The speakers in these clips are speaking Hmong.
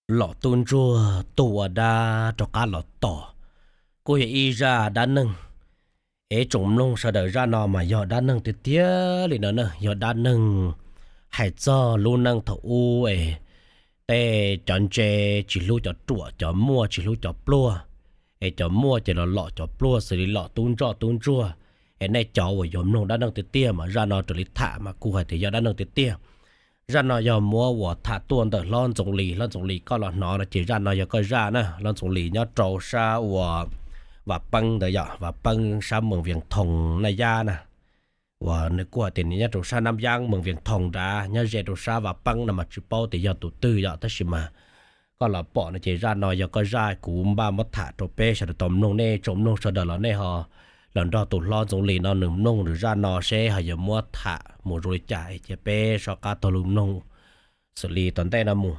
lom tub ntsuag tug ua dab rov qab los tom, kuj yog ib zaj dab neeg. Es tsoom mloog sawv daws, zaj no mas yog dab neeg tiag tiag li no na, yog dab neeg hais txog lub neej thaum ub es tej cov ntse tsis hlub cov ruam, cov muaj tsis hlub cov pluag, es cov muaj ces los lom cov pluag xws li lom tub ntsoj tub ntsuag. Es nej cov uas yuav mloog dab neeg tiag tiag mas zaj no raws li tham mas kuj hais tias yog dab neeg tiag tiag. Zaj no yog muab uas tham tuaj ntawm hlob Ntxoov Lis. Hlob Ntxoov Lis, koj los hnov no ces zaj no yog koj zaj na. Hlob Ntxoov Lis nyob rau sab uas Vam Peeb ntawd yom, Vam Peeb sab Moos Vias Thoos Naj Yab na. Uas nws kuj hais tias nws nyob rau sab Naj Yab, Moos Vias Thoos nrad, nyob ze rau sab Vam Peeb no mas tsis paub tias yog tus twg yom, tab sis mas koj los pom no ces zaj no yog koj zaj, kuv npaj muab tham rau peb sawv daws tau mloog. Nej tsoom mloog sawv daws los nej ho los nrog tus hlob Ntxoov Lis no nws mloog nws zaj no seb ho yuav muab tham mus zoo li cas, cia peb soj qab taug lw mloog xws li tom ntej no mus.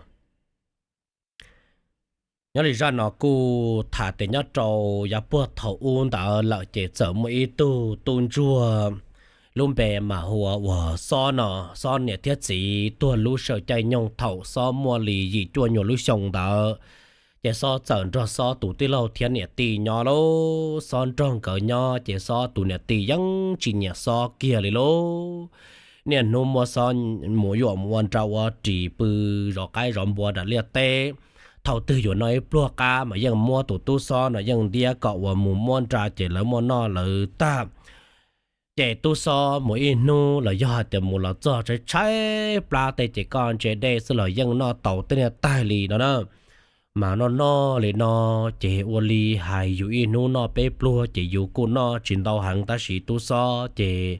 Nyob li zaj no kuj tham tias nyob rau yav puag thaum ub ntawd lawm ces txawm muaj ib tug tub ntsuag lub npe mas hu ua uas Xob no. Xob niam thiab txiv tuag lub sij hawm caij nyoog thaum Xob muaj li yim cuaj nyuag lub xyoo ntawd, ces Xob txawm nrog Xob tus tij laug thiab niam tij nyob lauj. Xob nrog nkawd nyob ces Xob tus niam tij yeej tsis nyiam Xob kiag li lauj. Niaj hnub muab Xob mus yuam mus ua nra ua ris pw zov qaib zov npua nram liaj teb. Thaum twg yuav noj ib pluag qab mas yeej muab tus tub Xob no yeej ntiab kom uas mus muab nra ces lawv muaj noj lawv tag. Ces tub Xob mus ib hnub los yog hais tias mus los txog tshaib tshaib plab tej ces koj ntse dej xwb los yeej noj tau tej niag taig li no na. Mas noj noj li no ces ua li hais yus ib hnub noj peb pluag ces yus kuj noj tsis ntau heev, tab sis tub Xob ces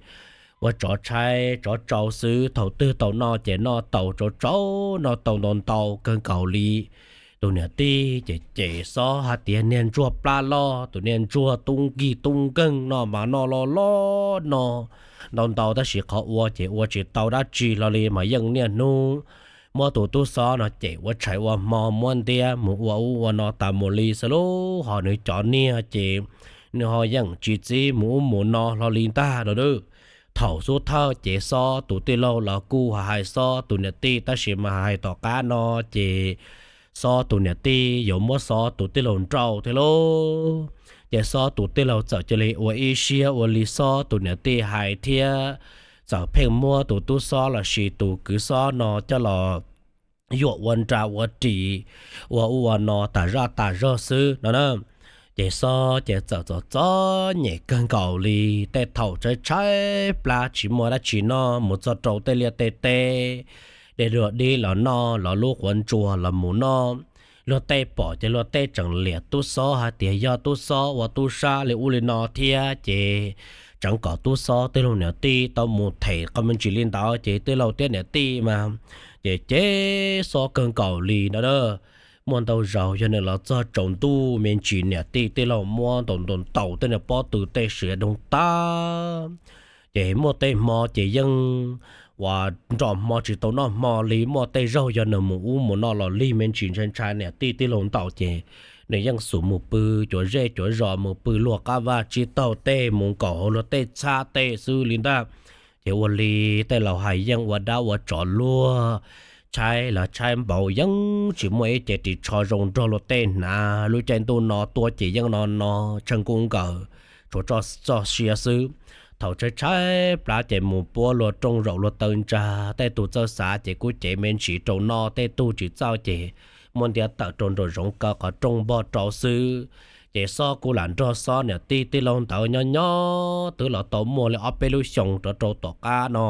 ua tsov tshaib tsov tsau xwb, thaum twg tau noj ces noj tau tsau tsau, noj tau ntau ntau kawg nkaus li. Tus niam tij ces cem Xob hais tias niag ntsuag plab loj, tus niag ntsuag tub nkig tub nkeeg no mas noj loj loj no ntau ntau tab sis qhov ua ces ua tsis tau dab tsi hlo li, mas yeej niaj hnub muab tus tub Xob no cem ua tshais ua hmo, muab ntiab mus ua ub ua no tas mus li xwb lauj. Ho nws cov niag ces nws ho yeej tsis txib mus ub mus no hlo li ntag no. Thaum xub thawj ces Xob tus tij laug los kuj hais Xob tus niam tij, tab sis mas hais tom qab no ces Xob tus niam tij yuav muab Xob tus tij laug nrauj thiab lauj. Ces Xob tus tij laug txawm cia li ua ib siab ua li Xob tus niam tij hais thiab, txawm pheej muab tus tub Xob lossis tus kwv Xob no coj los yuam ua nra ua ris, ua ub ua no tas zaj tas zog xwb no na. Ces Xob ces txawm txom txom nyem kawg nkaus li. Tej thaum tshaib tshaib plab tsis muaj dab tsi noj, mus txog rau tej liaj tej teb, dej luag dib los noj, los lub quav ntsuas los mus noj. Luag tej pom ces luag tej tseem liam tub Xob hais tias yog tub Xob ua tub sab li ub li no thiab, ces tseem kom tub Xob tij laug niam tij tau mus them qhov me ntsis li ntawd, ces tij laug thiab niam tij mas ces cem Xob kawg nkaus li no. Muaj ntau zaus yog nws los txog tsaus ntuj me ntsis niam tij tij laug muab ntaus ntaus ntaus tej niag pob tw tej siav doog tag. Ces muaj tej hmo ces yeej uas nrog hmo tsis tau noj hmo li, muaj tej zaug yog nws mus ub mus no los lig me ntsis ntshai ntshai niam tij tij laug ntaus ces nws yeej xub mus pw cuav zej cuav zos, mus pw luag qab vaj tsib taug tej, mus nkaum hauv luag tej txhab tej xwb li ntag. Ces ua li tej laus hais yeej ua dab ua tsov luag, tshaib los tshaib npaum yeej tsis muaj ib ce ris tsho zoo nrog luag tej hnav. Lub caij ntuj no tuaj ces yeej no no tsheej kub nkaws, tshuav txoj sia xwb. Thaum tshaib tshaib plab ces mus puab luag rooj zaum luag taw ntsa, tej tug txawj xav ces kuj cev me ntsis rau noj, tej tug tsis txawj ces muab ntiab tawm rau nraum zoov kaw qhov rooj npog rau xwb. Ces Xob kuj lam nrog Xob niam tij tij laug ntawd nyob nyob twb los tau muaj li ob peb lub xyoos rov rau tom qab no.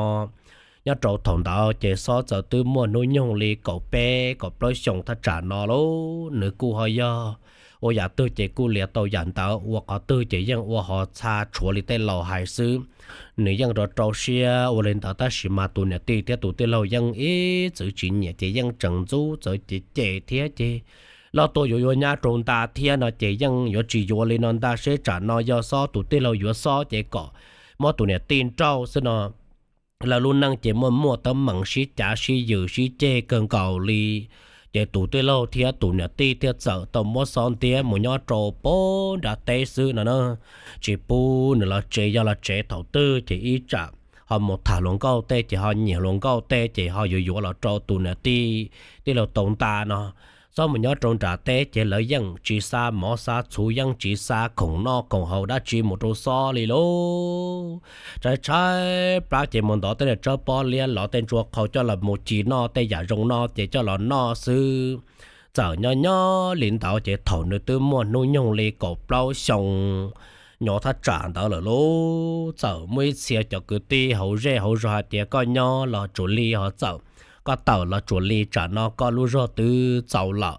Nyob rau thaum ntawd ces Xob txawm twb muaj hnub nyoog li kaum peb kaum plaub xyoos thaj tsam no lauj. Nws kuj ho yog ua yam twg ces kuj liam tau yam ntawd, ua qhov twg ces yeej ua ho txha tshuav li tej laus hais xwb. Nws yeej rau rau siab ua li ntawd tab sis mas tus niam tij thiab tus tij laug yeej ib txwv tsis nyiam ces yeej tseem ntxub txawv ces cem thiab ces loj tuaj yuav yuav nyab rau nta thiab no ces yeej yuav tsis yuav li no ntag, seb tsam no yog Xob tus tij laug yuav Xob ces kom muab tus niam tij nrauj xwb no. Lawv lub neej ces muaj muaj teeb meem sib cav sib yws sib ceg kawg nkaus li. Ces tus tij laug thiab tus niam tij thiaj txawm tau muab Xob ntiab mus nyob rau pem nram teb xwb no na. Tsis pub nws los tsev, yog los tsev thaum twg ces ib tsam ho mus tham hluas nkauj tej ces ho nyiam hluas nkauj tej ces ho yuav yuav los rau tus niam tij tij laug tau nta no. Xob mus nyob rau nram teb ces lawv yeej tsis xa mov xa txhuv, yeej tsis xa khoom noj khoom haus dab tsi mus rau Xob li lauj. Tshaib tshaib plab ces mus ntov tej niag tsawb pob liab los tej ntsuag qhau coj los mus ci noj, tej yam zoo noj ces coj los noj xwb. Txawm nyob nyob li ntawd ces thaum nws twb muaj hnub nyoog li kaum plaub xyoo nyob thaj tsam ntawd lawm lauj, txawm muaj ib txhia cov kwv tij hauv zej hauv zos hais tias koj nyob los tsuas li ho txawm, koj tawm los tsuas li, tsam no koj lub zog twb txaus lawm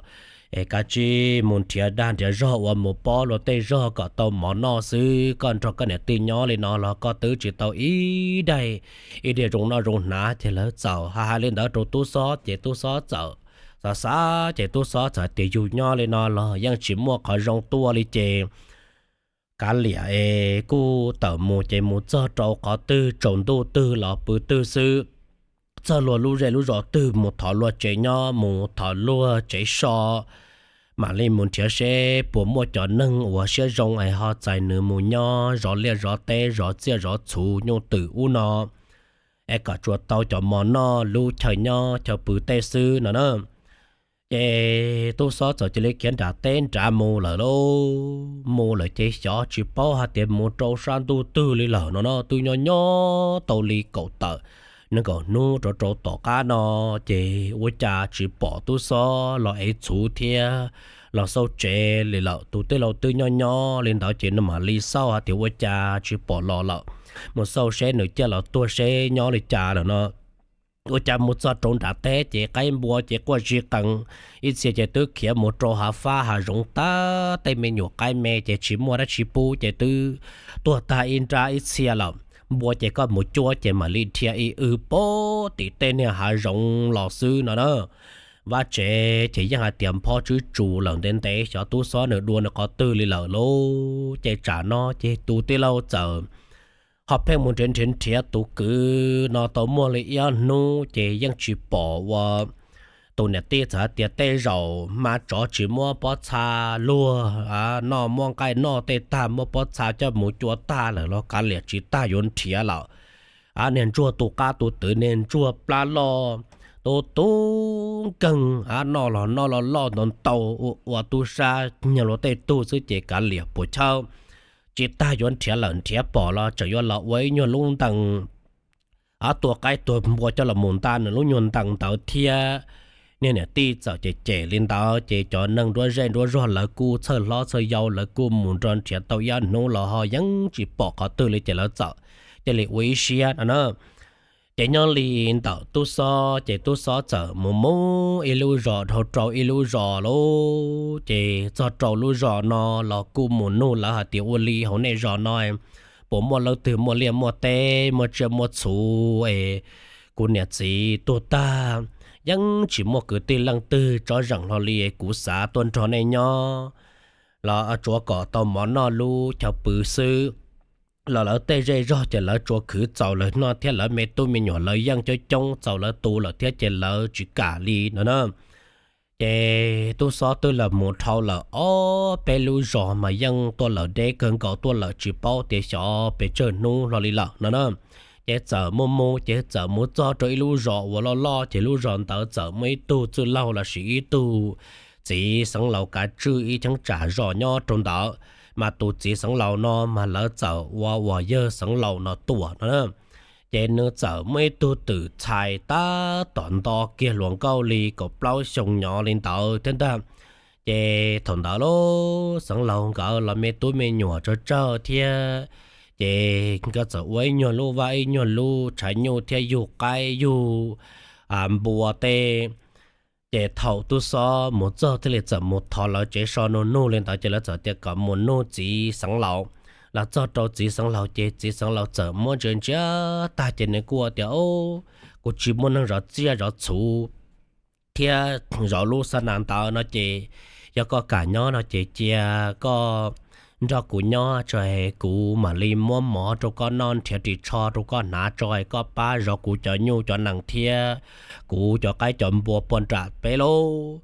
es kav tsij mus nrhiav dag nrhiav zog ua mus pob luag tej zog kom tau mov noj xwb. Koj nrog koj niam tij nyob li no los koj twb tsis tau ib daim, ib daim zoo noj zoo hnav. Ces lawv txawm hais hais li ntawd rau tub Xob ces tub Xob txawm xav xav ces tub Xob txawm tias yus nyob li no los yeej tsis muaj qhov zoo tuaj li ces kav liam es kuj tawm mus ces mus txog rau qhov twg tsaus ntuj twg los pw twg xwb, txog luag lub zej lub zos twg mus thov luag tsev nyob, mus thov luag tsev so, mam li mus nrhiav seb puas muaj cov neeg uas siab zoo es ho txais nws mus nyob zov liaj zov teb zov tsiaj zov txhu nyuj twm ub no es kom tsuas tau cov mov noj lub chaw nyob chaw pw tej xwb no na. Ces tub Xob txawm cia li khiav nram teb nrad mus lawm lauj. Mus lawm ces xyov tsis paub hais tias mus rau sab ntuj twg li lawm no no, twb nyob nyob tau li kaum tawm nees nkaum hnub rov rau tom qab no ces ua cas tsis pom tub Xob los ev txhuv thiab los xauj tsev li lawm. Tus tij laug twb nyob nyob li ntawd ces nws mam li xauj hais tias ua cas tsis pom los lawm, mus xauj seb nws ciaj los tuag seb nyob li cas lawm no. Ua cas mus txog rau nram teb ces qaib npua ces quaj zig qees, ib txhia ces twb khiav mus rau hav fab hav zoov tag, tej me nyuam qaib me ces tsis muaj dab tsi pub ces twb tuag tag ib nrab ib txhia lawm. Npua ces koj mus cuab ces mam li dhia ib w pem tim tej niag hav zoov los xwb no na. Vaj tsev ces yeej hais tias phob tswb tsus lawm ntev ntev, xyov tub Xob nws dua nws qhov twg li lawm lauj. Ces tsam no ces tus tij laug txawm ho pheej mus nrhiav nrhiav nrhiav tus kwv no tau muaj li ib ob hnub ces yeej tsis pom ua. Tus niam tij txawm hais tias tej zaum mas tsov tsis muab pob txha luag noj, muab nqaij noj tej tag muab pob txha coj mus cua tag lawm los kav liam tsis tag yuav nrhiav lawm. Niag ntsuag tu qab tu twv, niag ntsuag plab loj tu tu nkeeg, noj los noj los loj ntau ntau ua ua tub sab nyag luag tej tug xwb ces kav liam puas chawb tsis tag yuav nrhiav lawm, nrhiav pom los tseem yuav los ua ib nyuag lub ntees tua qaib tua npua coj los mus nta nws lub nyuag ntees ntawd thiab. Niag niam tij txawm cem cem li ntawd ces cov neeg nruab zej nruab zog lawv kuj txhawj hlob txhawj yau, lawv kuj mus nrog nrhiav tau ib ob hnub los ho yeej tsis pom qhov twg li ces lawv txawm cia li ua ib siab no na. Ces nyob li ntawm tub Xob ces tub Xob txawm mus mus ib lub zos dhau rau ib lub zos lauj. Ces txog rau lub zos no los kuj mus nug lawv hais tias ua li hauv nej zos no puas muaj leej twg muaj liaj muaj teb muaj tsiaj muaj txhu es kuv niam txiv tuag tag yeej tsis muaj kwv tij leej twg tsob zeem hlo li, kuv xav tuaj nrog nej nyob los tsuav kom tau mov noj lub chaw pw xwb. Los lawv tej zej zog ces lawv tsuas khwv txaus lawv noj thiab, lawv me tub me nyuam lawv yeej coob coob txaus lawv tu lawm thiab ces lawv tsis kam li no na. Ces tub Xob twb los mus dhau lawm ob peb lub zos mas yeej tuaj lawm deb kawg nkaus, tuaj lawm tsis paub tias xyov pes tsawg hnub hlo li lawm no na. Ces txawm mus mus ces txawm mus txog rau ib lub zos uas loj loj, ces lub zos ntawd txawm muaj ib tug txwj laug lossis ib tug txiv xeev laus kav tswj ib cheeb tsam zos nyob rau ntawd. Mas tus txiv xeev laus no mas lawv txawm ua uas yawg xeev laus no tuam no na. Ces nws txawm muaj ib tug twm txhais tab tom nto kiag hluas nkauj li kaum plaub xyoo nyob li ntawd thiab ntag. Ces thaum ntawd lub xeev laus nkawd los me tub me nyuam tsawg tsawg thiab, ces nkawd txawm ua ib nyuag lub vaj ib nyuag lub tshav nyuj thiab yug qaib yug npua tej. Ces thaum tub Xob mus txog thiaj li txawm mus thov lawv tsev so nug nug li ntawd, ces lawv txawm tias kom mus nug txiv xeev laus. Los txog rau txiv xeev laus ces txiv xeev laus txawm muab ntsia ntsia tag ces nws kuj tias, Kuv tsis muaj neeg zov tsiaj zov txhu thiab zov lub xa nas ntawd no ces yog koj kam nyob no ces cia koj nrog kuv nyob tso es kuv mam li muab mov rau koj noj, nrhiav ris tsho rau koj hnav tso es koj pab zov kuv cov nyuj cov nees thiab kuv cov qaib cov npua puag nram peb lauj.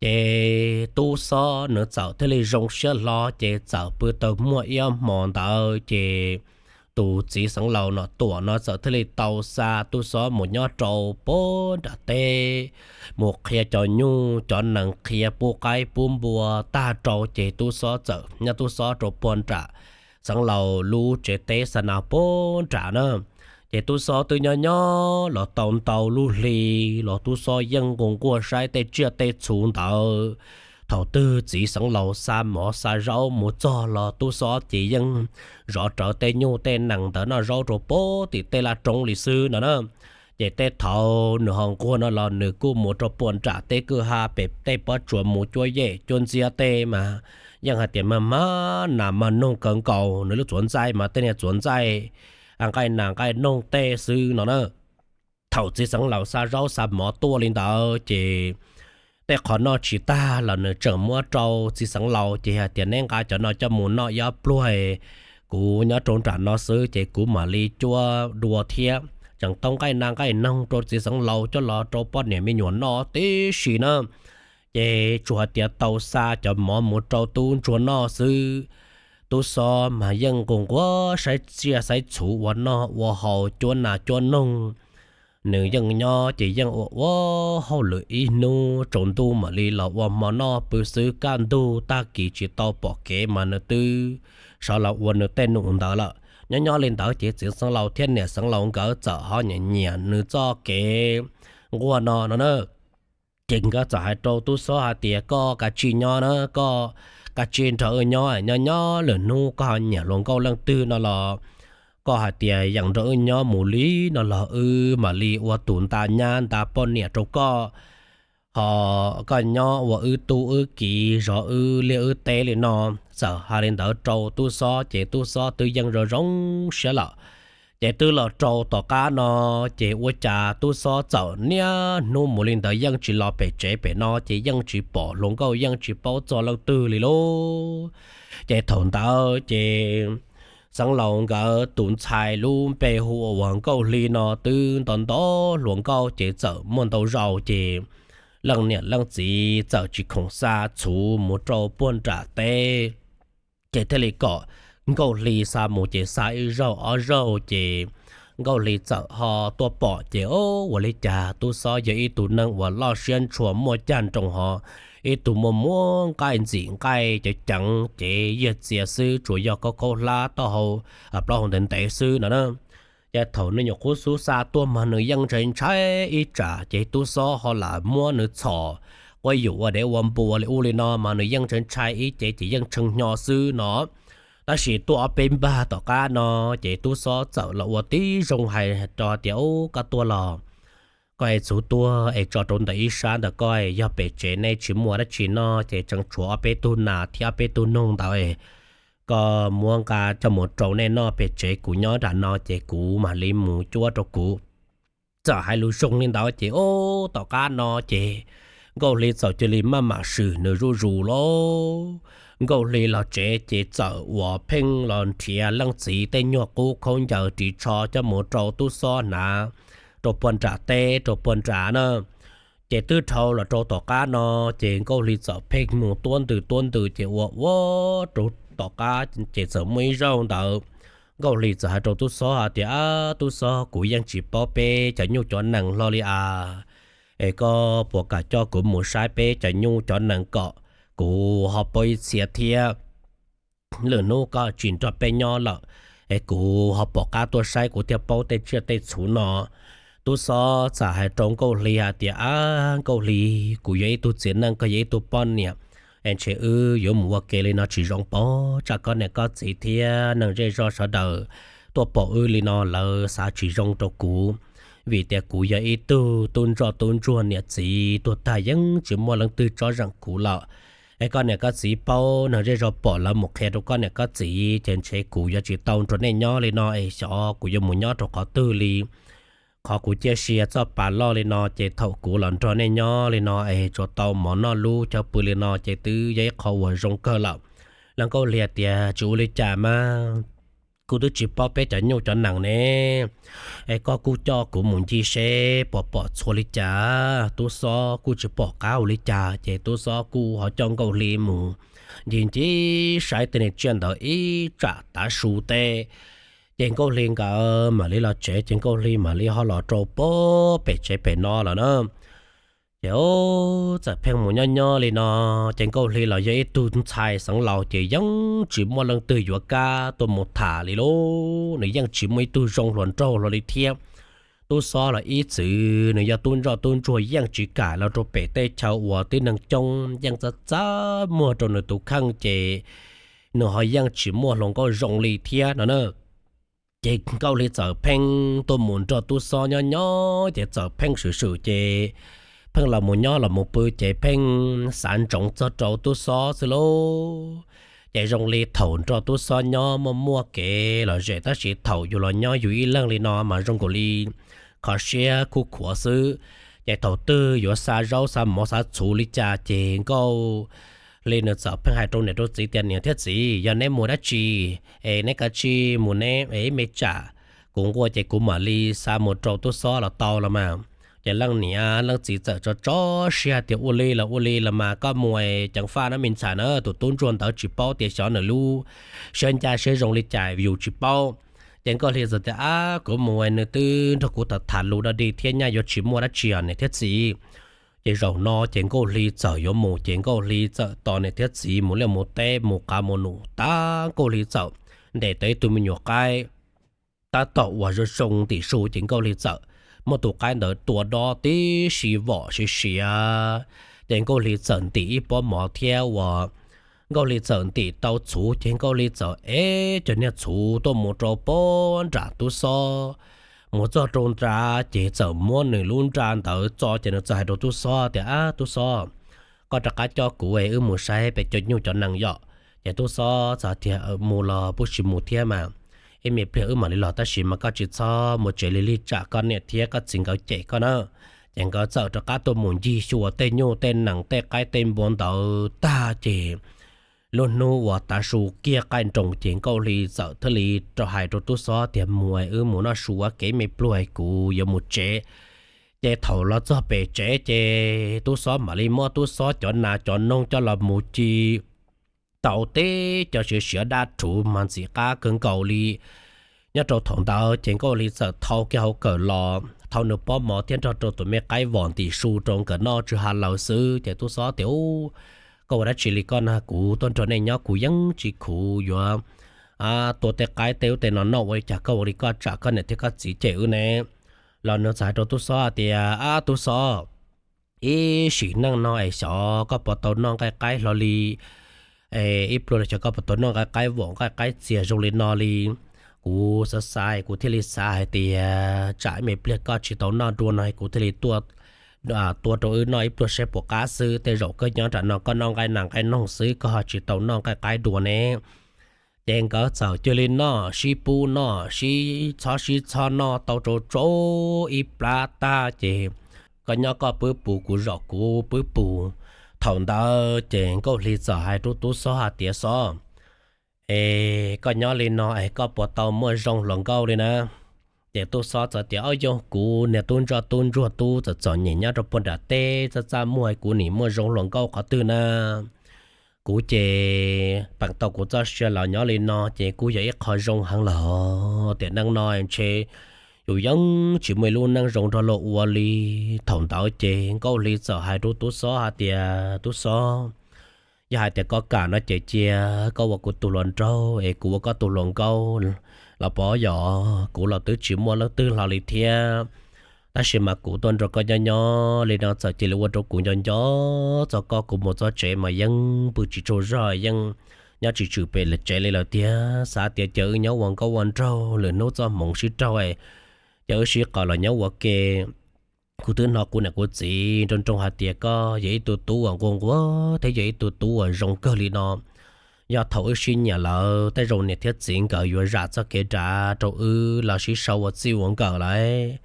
Ces tub Xob nws txawm thiaj li zoo siab hlo ces txawm pw tau muaj ib ob hmos ntawd ces tus txiv xeev laus Nom Tuam no txawm thiaj li tau xa tub xob mus nyob rau puag nram teb, mus qhia cov nyuj cov nees, qhia pub qaib pub npua tag rau ces tub xob txawm nyob tub xob rau puag nram xeev laus lub tsev teb xa nas puag nram na. Ces tub xob twb nyob nyob los tau ntau lub hli los tub xob yeej nqus nquag saib tej tsiaj tej txhu ntawd. Thaum twg txiv xeev laus xa mov xa zaub mus txog los tub xob ces yeej zov rawv tej nyuj tej nees ntawd noj zaub rau puag tim tej laj roob li xwb no na. Ces tej thaum nws ho nquag no los nws kuj mus rau puag nram tej kwj ha pem tej pob tsuas mus cuab yej cuab ntxiab tej mas yeej hais tias mag mag nas mag noog kawg nkaus, nws lub txuas ntxaij mas tej niag txuas ntxaij nqaij nas nqaij noog tej xwb no na. Thaum txiv xeev laus xa zaub xa mov tuaj li ntawd ces tej qhov noj tsis tag los nws tseem muab rau txiv xeev laus ces hais tias neb nqa cov no coj mus noj ib ob pluag, kuv nyob rau nram no xwb ces kuv mam li cuab dua thiab. Tseem tau nqaij nas nqaij noog rau txiv xeev laus coj los rau poj niam me nyuam noj tib si na. Ces tsuas hais tias tau xa cov mov mus rau tub ntsuag noj xwb, tub xob mas yeej nqus nquag saib tsiaj saib txhu ua noj ua haus cuab nas cuab noog. Nws yeej nyob ces yeej ua ua hauj lwm ib hnub tsaus ntuj mam li los ua hmo noj pw xwb, kaj ntug tag kis tsis tau pom kev mas nws twb sawv los ua nws tej num ntawd lawm. Nyob nyob li ntawd ces txiv xeev laus thiab niam xeev laus nkawd txawm ho nyiam nyiam nws txoj kev nquag no no na. Ces nkawd txawm hais rau tub xob hais tias koj kav tsij nyob na, koj kav tsij nrog wb nyob, nyob nyob lwm hnub koj ho nyiam hluas nkauj leej twg no los koj hais tias yeem nrog wb nyob mus li no los wb mam li ua tus nta nyab nta poj niam rau koj, ho koj nyob ua wb tub wb kiv zov wb liaj wb teb li no. Txawm hais li ntawd rau tub xob ces tub xob twb yeej zoo zoo siab lawm. Ces twb los rau tom qab no ces ua cas tub xob txawm niaj hnub mus li ntawd yeej tsis los pem tsev pem no ces yeej tsis pom hluas nkauj yeej tsis paub txog leej twg li lauj. Ces thaum ntawd ces xeev laus nkawd tus ntxhais lub npe hu ua Nkauj Hli no twb nto nto hluas nkauj ces txawm muaj ntau zaus ces leej niam leej txiv txawm tsis khoom xa txhuv mus rau puag nram teb. Ces thiaj li kom Nkauj Hli xa mus ces xa ib zaug ob zaug ces Nkauj Hli txawm ho tuaj pom ces o, ua li cas tub xob yog ib tug neeg uas loj siab ntshua muaj caj nroos ho ib tug muaj muab nqaij ntxim nqaij ceev ceev ces yiag txias xwb, tsuas yog khaub khaub hlab taub hau plaub hau ntev ntev xwb no na. Ces thaum nws nyuam qhuav xub xa tuaj mas nws yeej ntshai ntshai ib tsam ces tub xob ho lam muab nws txhom quab yum ua dev ua npua li ub li no mas nws yeej ntshai ntshai ib ce ces yeej tshee hnyo xwb no. Tab sis tuaj ob peb npag tom qab no ces tub xob txawm los ua tib zoo hais rau tias, Ub, koj tuaj los, koj es txhuv tuag es tso rau ntawm ib sab ntawm koj, yog pem tsev nej tsis muaj dab tsi noj ces tseem tshuav ob peb tug nas thiab ob peb tug noog ntawd, koj muab nqa coj mus rau nej noj pem tsev, kuv nyob nram no ces kuv mam li mus cuab rau kuv. Txawm hais lus zoo li ntawd ces ub tom qab no ces Nkauj Hli txawm cia li maj mam swm nws zuj zus lauj. Nkauj Hli los tsev ces txawm ua pheej los nrhiav leej txiv tej nyuag qub khaub ncaws ris tsho coj mus rau tub xob hnav rau puag nram teb rau puag nram na. Ces twb dhau los rau tom qab no ces Nkauj Hli txawm pheej mus tuab ntws tuab ntws ces ua ua rau tom qab ces txawm muaj ib zaug ntawd Nkauj Hli txawm hais rau tub xob hais tias, Ab, tub xob, kuv yeej tsis paub peb cov nyuj cov nees hlo li as. Es koj puas kam coj kuv mus saib peb cov nyuj cov nees kom kuv ho paub ib txhia thiab? Lwm hnub koj tsis nrog peb nyob lawm, es kuv ho pom qab tuaj saib kuv thiaj paub tej tsiaj tej txhu no. Tub xob txawm hais rau Nkauj Hli hais tias, Ab, Nkauj Hli, kuv yog ib tug txiv neej, koj yog ib tug poj niam, es ntshe wb yuav mus ua ke li no tsis zoo pob, tsam koj niam koj txiv thiab neeg zej zog sawv daws tuaj pom wb li no lawv xav tsis zoo rau kuv. Vim tias kuv yog ib tug tub ntsoj tub ntsuag niam txiv tuag tag yeej tsis muaj leej twg tsob zeem kuv lawm. Es koj niam koj txiv paub, neeg zej zog pom lawv mus qhia rau koj niam koj txiv ces ntshe kuv yuav tsis tau nrog nej nyob li no es xyov kuv yuav mus nyob rau qhov twg li. Qhov kuv ciaj sia txoj pa loj li no ces thaum kuv los nrog nej nyob li no es tsuas tau mov noj lub chaw pw li no ces twb yog ib qho uas zoo kawg lawm. Leej Nkauj Hli tias, Tsis ua li cas mas, kuv twb tsis paub peb cov nyuj cov nees ne, es koj kuj coj kuv mus ncig seb puas pom txhua li cas. Tub xob kuj tsis pom qab ua li cas ces tub xob kuj ho coj Nkauj Hli mus ncig ncig saib tej niag tsiaj ntawd ib tsam tav su teb. Ces Nkauj Hli nkawd mam li los tsev, ces Nkauj Hli mam li ho los rau pem tsev pem no lawm na. Ces txawm pheej mus nyob nyob li no, ces Nkauj Hli los yog ib tug ntxhais xeev laus ces yeej tsis muaj leej twg yuav kam tuaj mus tham li lauj. Nws yeej tsis muaj ib tug zoo hluas nraug hlo li thiab. Tub Xob los ib txwm nws yog tub ntsoj tub ntsuag yeej tsis kam los rau pem teb chaws uas tib neeg coob, yeej txaj txaj muag rau nws tus kheej ces nws ho yeej tsis muaj hluas nkauj zoo li thiab no na. Ces Nkauj Hli txawm pheej tuaj mus nrog Tub Xob nyob nyob ces txawm pheej swm swm ces pheej los mus nyob los mus pw ces pheej xav ntsoov txog rau Tub Xob xwb lauj. Ces zoo li thaum nrog Tub Xob nyob muaj muaj kev lom zem tab sis thaum yus los nyob yus ib leeg li no mas zoo nkaus li kho siab khuj khuav xwb. Ces thaum twg yuav xa zaub xa mov xa txhuv li cas ces Nkauj Hli nws txawm pheej hais rau niam rau txiv tias, Niam thiab txiv, yog neb mus dab tsi es neb kav tsij mus neb es ib me tsam kuv nquag ces kuv mam li xa mus rau Tub Xob los tau los mas. Ces leej niam leej txiv txawm tso tso siab tias, Ua li los ua li los mas, koj mus es ceev faj nawb me ntxhais na, tus tub ntsuag ntawd tsis paub tias xyov nws lub siab ncaj siab zoo li cas yus tsis paub. Ces Nkauj Hli txawm tias, Ab, kuv mus es nws twb nrog kuv tham tham lus dog dig thiab, nyaj yuav tsis muaj dab tsi os niam thiab txiv. Ces zaum no ces Nkauj Hli txawm yuav mus ces Nkauj Hli txawm tos niam thiab txiv mus liaj mus teb mus qav mus num tag, Nkauj Hli txawm ntes tau ib tug me nyuam qaib tab tom uas zoo zoo ntim su ces Nkauj Hli txawm muab tus qaib ntawd tua dob tib si vom siav siav. Ces Nkauj Hli txawm ntim ib pob mov thiab uas Nkauj Hli txawm ntim tau txhuv ces Nkauj Hli txawm ev cov niag txhuv tuaj mus rau pem nram Tub Xob. Mus txog rau nrad ces txawm muab nws lub nra ntawd txo ces nws txawm hais rau Tub Xob tias, Ab Tub Xob, koj rov qab coj kuv es wb mus saib pem cov nyuj cov nees yom. Ces Tub Xob txawm tias, Mus los pub tsis mus thiab mas, ib me pliag wb mam li los tab sis mas koj tsis txhob mus tsev li, lig tsam koj niam thiab koj txiv nkawd cem koj na. Ces nkawd txawm rov qab tuaj mus ncig xyuas tej nyuj tej nees tej qaib tej npua ntawd tag ces lub hnub uas tav su kiag qaij nroos ces Nkauj Hli txawm thiaj li rov hais rau Tub Xob tias, Mus es wb mus noj su ua ke me pluag es kuv yuav mus tsev. Ces thaum los txog pem tsev ces Tub Xob mam li muab Tub Xob cov nas cov noog coj los mus ci tau teb cov siav siav dab rhuv mas ntxim qab kawg nkaus li. Nyob rau thaum ntawd ces Nkauj Hli txawm thau kiag hauv kawm los thau nws pob mov thiab nrog rau tus me qaib vom ntim su rau nkawd noj tsis ha laws xwb ces Tub Xob tias, Koj ua dab tsi li koj na? Kuv tuaj nrog nej nyob kuv yeej tsis khuv yuav tua tej qaib tej ub tej no noj ua li cas koj ua li koj tsam koj niam thiab koj txiv cem wb ne. Los nws txawm hais rau Tub Xob hais tias, Ab Tub Xob, ib sim neej no es xyov koj puas tau noj nqaij qaib hlo li, es ib pluag xyov koj puas tau noj nqaij qaib vom nqaij qaib txias zoo li no li. Kuv xav xav kuv thiaj li xav hais tias tsam ib me pliag koj tsis tau noj dua no kuv thiaj li tua rau wb noj ib pluag saib puas qab xwb. Tej zaum koj nyob nram no koj noj nqaij nas nqaij noog xwb koj ho tsis tau noj nqaij qaib dua ne. Ces nkawd txawm cia li noj sib pub noj sib txhob sib txhob noj tau tsau tsau ib plab tag ces koj nyob koj pwb pus kuv zom kuv pwb pus. Thaum ntawd ces Nkauj Hli txawm hais rau Tub Xob hais tias, Xob, es koj nyob li no es koj puas tau muaj zoo hluas nkauj li na? Ces Tub Xob txawm tias, Ob, yog kuv niag tub ntsoj tub ntsuag tub txom txom nyem nyob rau puag nram teb txaj txaj muag kuv nim muaj zoo hluas nkauj qhov twg na? Kuv ces peem tau kuv txoj sia los nyob li no ces kuj yog ib qho zoo heev lawm. Tiam neej no ntshe yus yeej tsis muaj ib lub neej zoo nrog luag ua li. Thaum ntawd ces Nkauj Hli txawm hais rau Tub Xob hais tias, Tub Xob, yog hais tias koj kam no ces cia koj ua kuv tus hluas nraug es kuv ua koj tus hluas nkauj los pov yog kuv los twb tsis muaj leej twg hlo li thiab. Tab sis mas kuv tuaj nrog koj nyob nyob li no txawm cia li ua rau kuv nco nco txog koj. Kuv mus txog tsev mas yeej pw tsis tsaug zog, yeej nyob tsis tswm pem tsev li lawm tiag. Xav tias cia wb nyob ua nkauj ua nraug, lwm hnub txoj hmoov sib raug, cia wb sib qawm los nyob ua ke. Kuv twb hnov kuv niam kuv txiv nroo nroo hais tias koj yog ib tug tub uas nquag nquag thiab yog ib tug tub uas zoo kawg li no. Yog thaum wb sib nyiam lawm tej zaum niam thiab txiv nkawd yuav zam txoj kev nrad rau wb los sib sau ua txij ua nkawm lawm.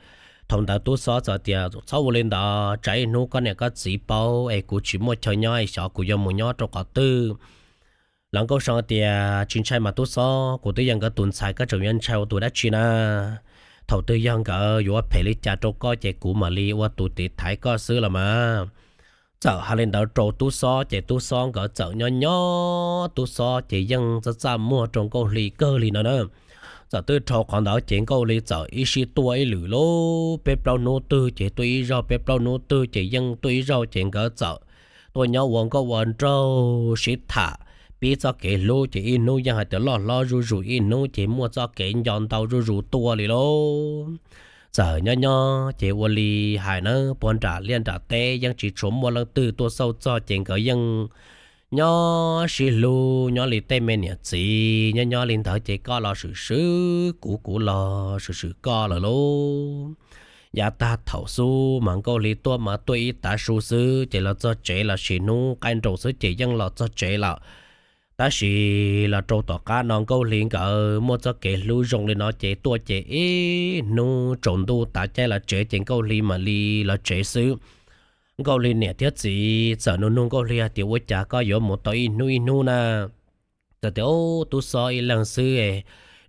Thaum ntawd Tub Xob txawm tias, Txhob ua li ntawd, tsam ib hnub koj niam koj txiv paub es kuv tsis muaj chaw nyob es xyov kuv yuav mus nyob rau qhov twg. Hluas nkauj Soo tias, Tsis ntshai mas Tub Xob, kuv twb yog nkawd tus ntxhais, koj tseem yuav ntshai ua tus dab tsi na? Thaum twg yog nkawd yuav ua phem li cas rau koj ces kuv mam li ua tus tiv thaiv koj xwb los mas. Txawm hais li ntawd rau Tub Xob ces Tub Xob nkawd txawm nyob nyob, Tub Xob ces yeej txaj txaj muag rau Nkauj Hli kawg li no na. Txawm twb dhau qhov ntawd ces Nkauj Hli txawm ib sij tuaj ib lwm lauj, peb plaub hnub twg ces tuaj ib zaug, peb plaub hnub twg ces yeej tuaj ib zaug, ces nkawd txawm tuaj nyob ua nkauj ua nraug sib tham pib txoj kev hlub, ces ib hnub yeej hais tias loj hlob zuj zus, ib hnub ces muaj txoj kev nco ntau zuj zus tuaj li lauj. Txawm nyob nyob ces ua li hais na, puag nram liaj nram teb yeej tsis tshua muaj leej twg tuaj xauj txog, ces nkawd yeej nyob sib hlub nyob li tej me niam txiv, nyob nyob li ntawd ces koj los swm swm kuv, kuv los swm swm koj lawm lauj. Yav tag thaum xub mas Nkauj Hli tuaj mas tuaj ib tav su xwb ces los txog tsev los sis hnub qaij nroos xwb ces yeej los txog tsev lawm. Tab sis los rau tom qab no Nkauj Hli nkawd muaj txoj kev hlub zoo li no ces tuaj ces ib hnub tsaus ntuj tav caij los tsev ces Nkauj Hli mam li los tsev xwb. Nkauj Hli niam thiab txiv txawm nug nug Nkauj Hli hais tias ua cas koj yuav mus tau ib hnub ib hnub na? Txawm tias ub, tub xob ib leeg xwb,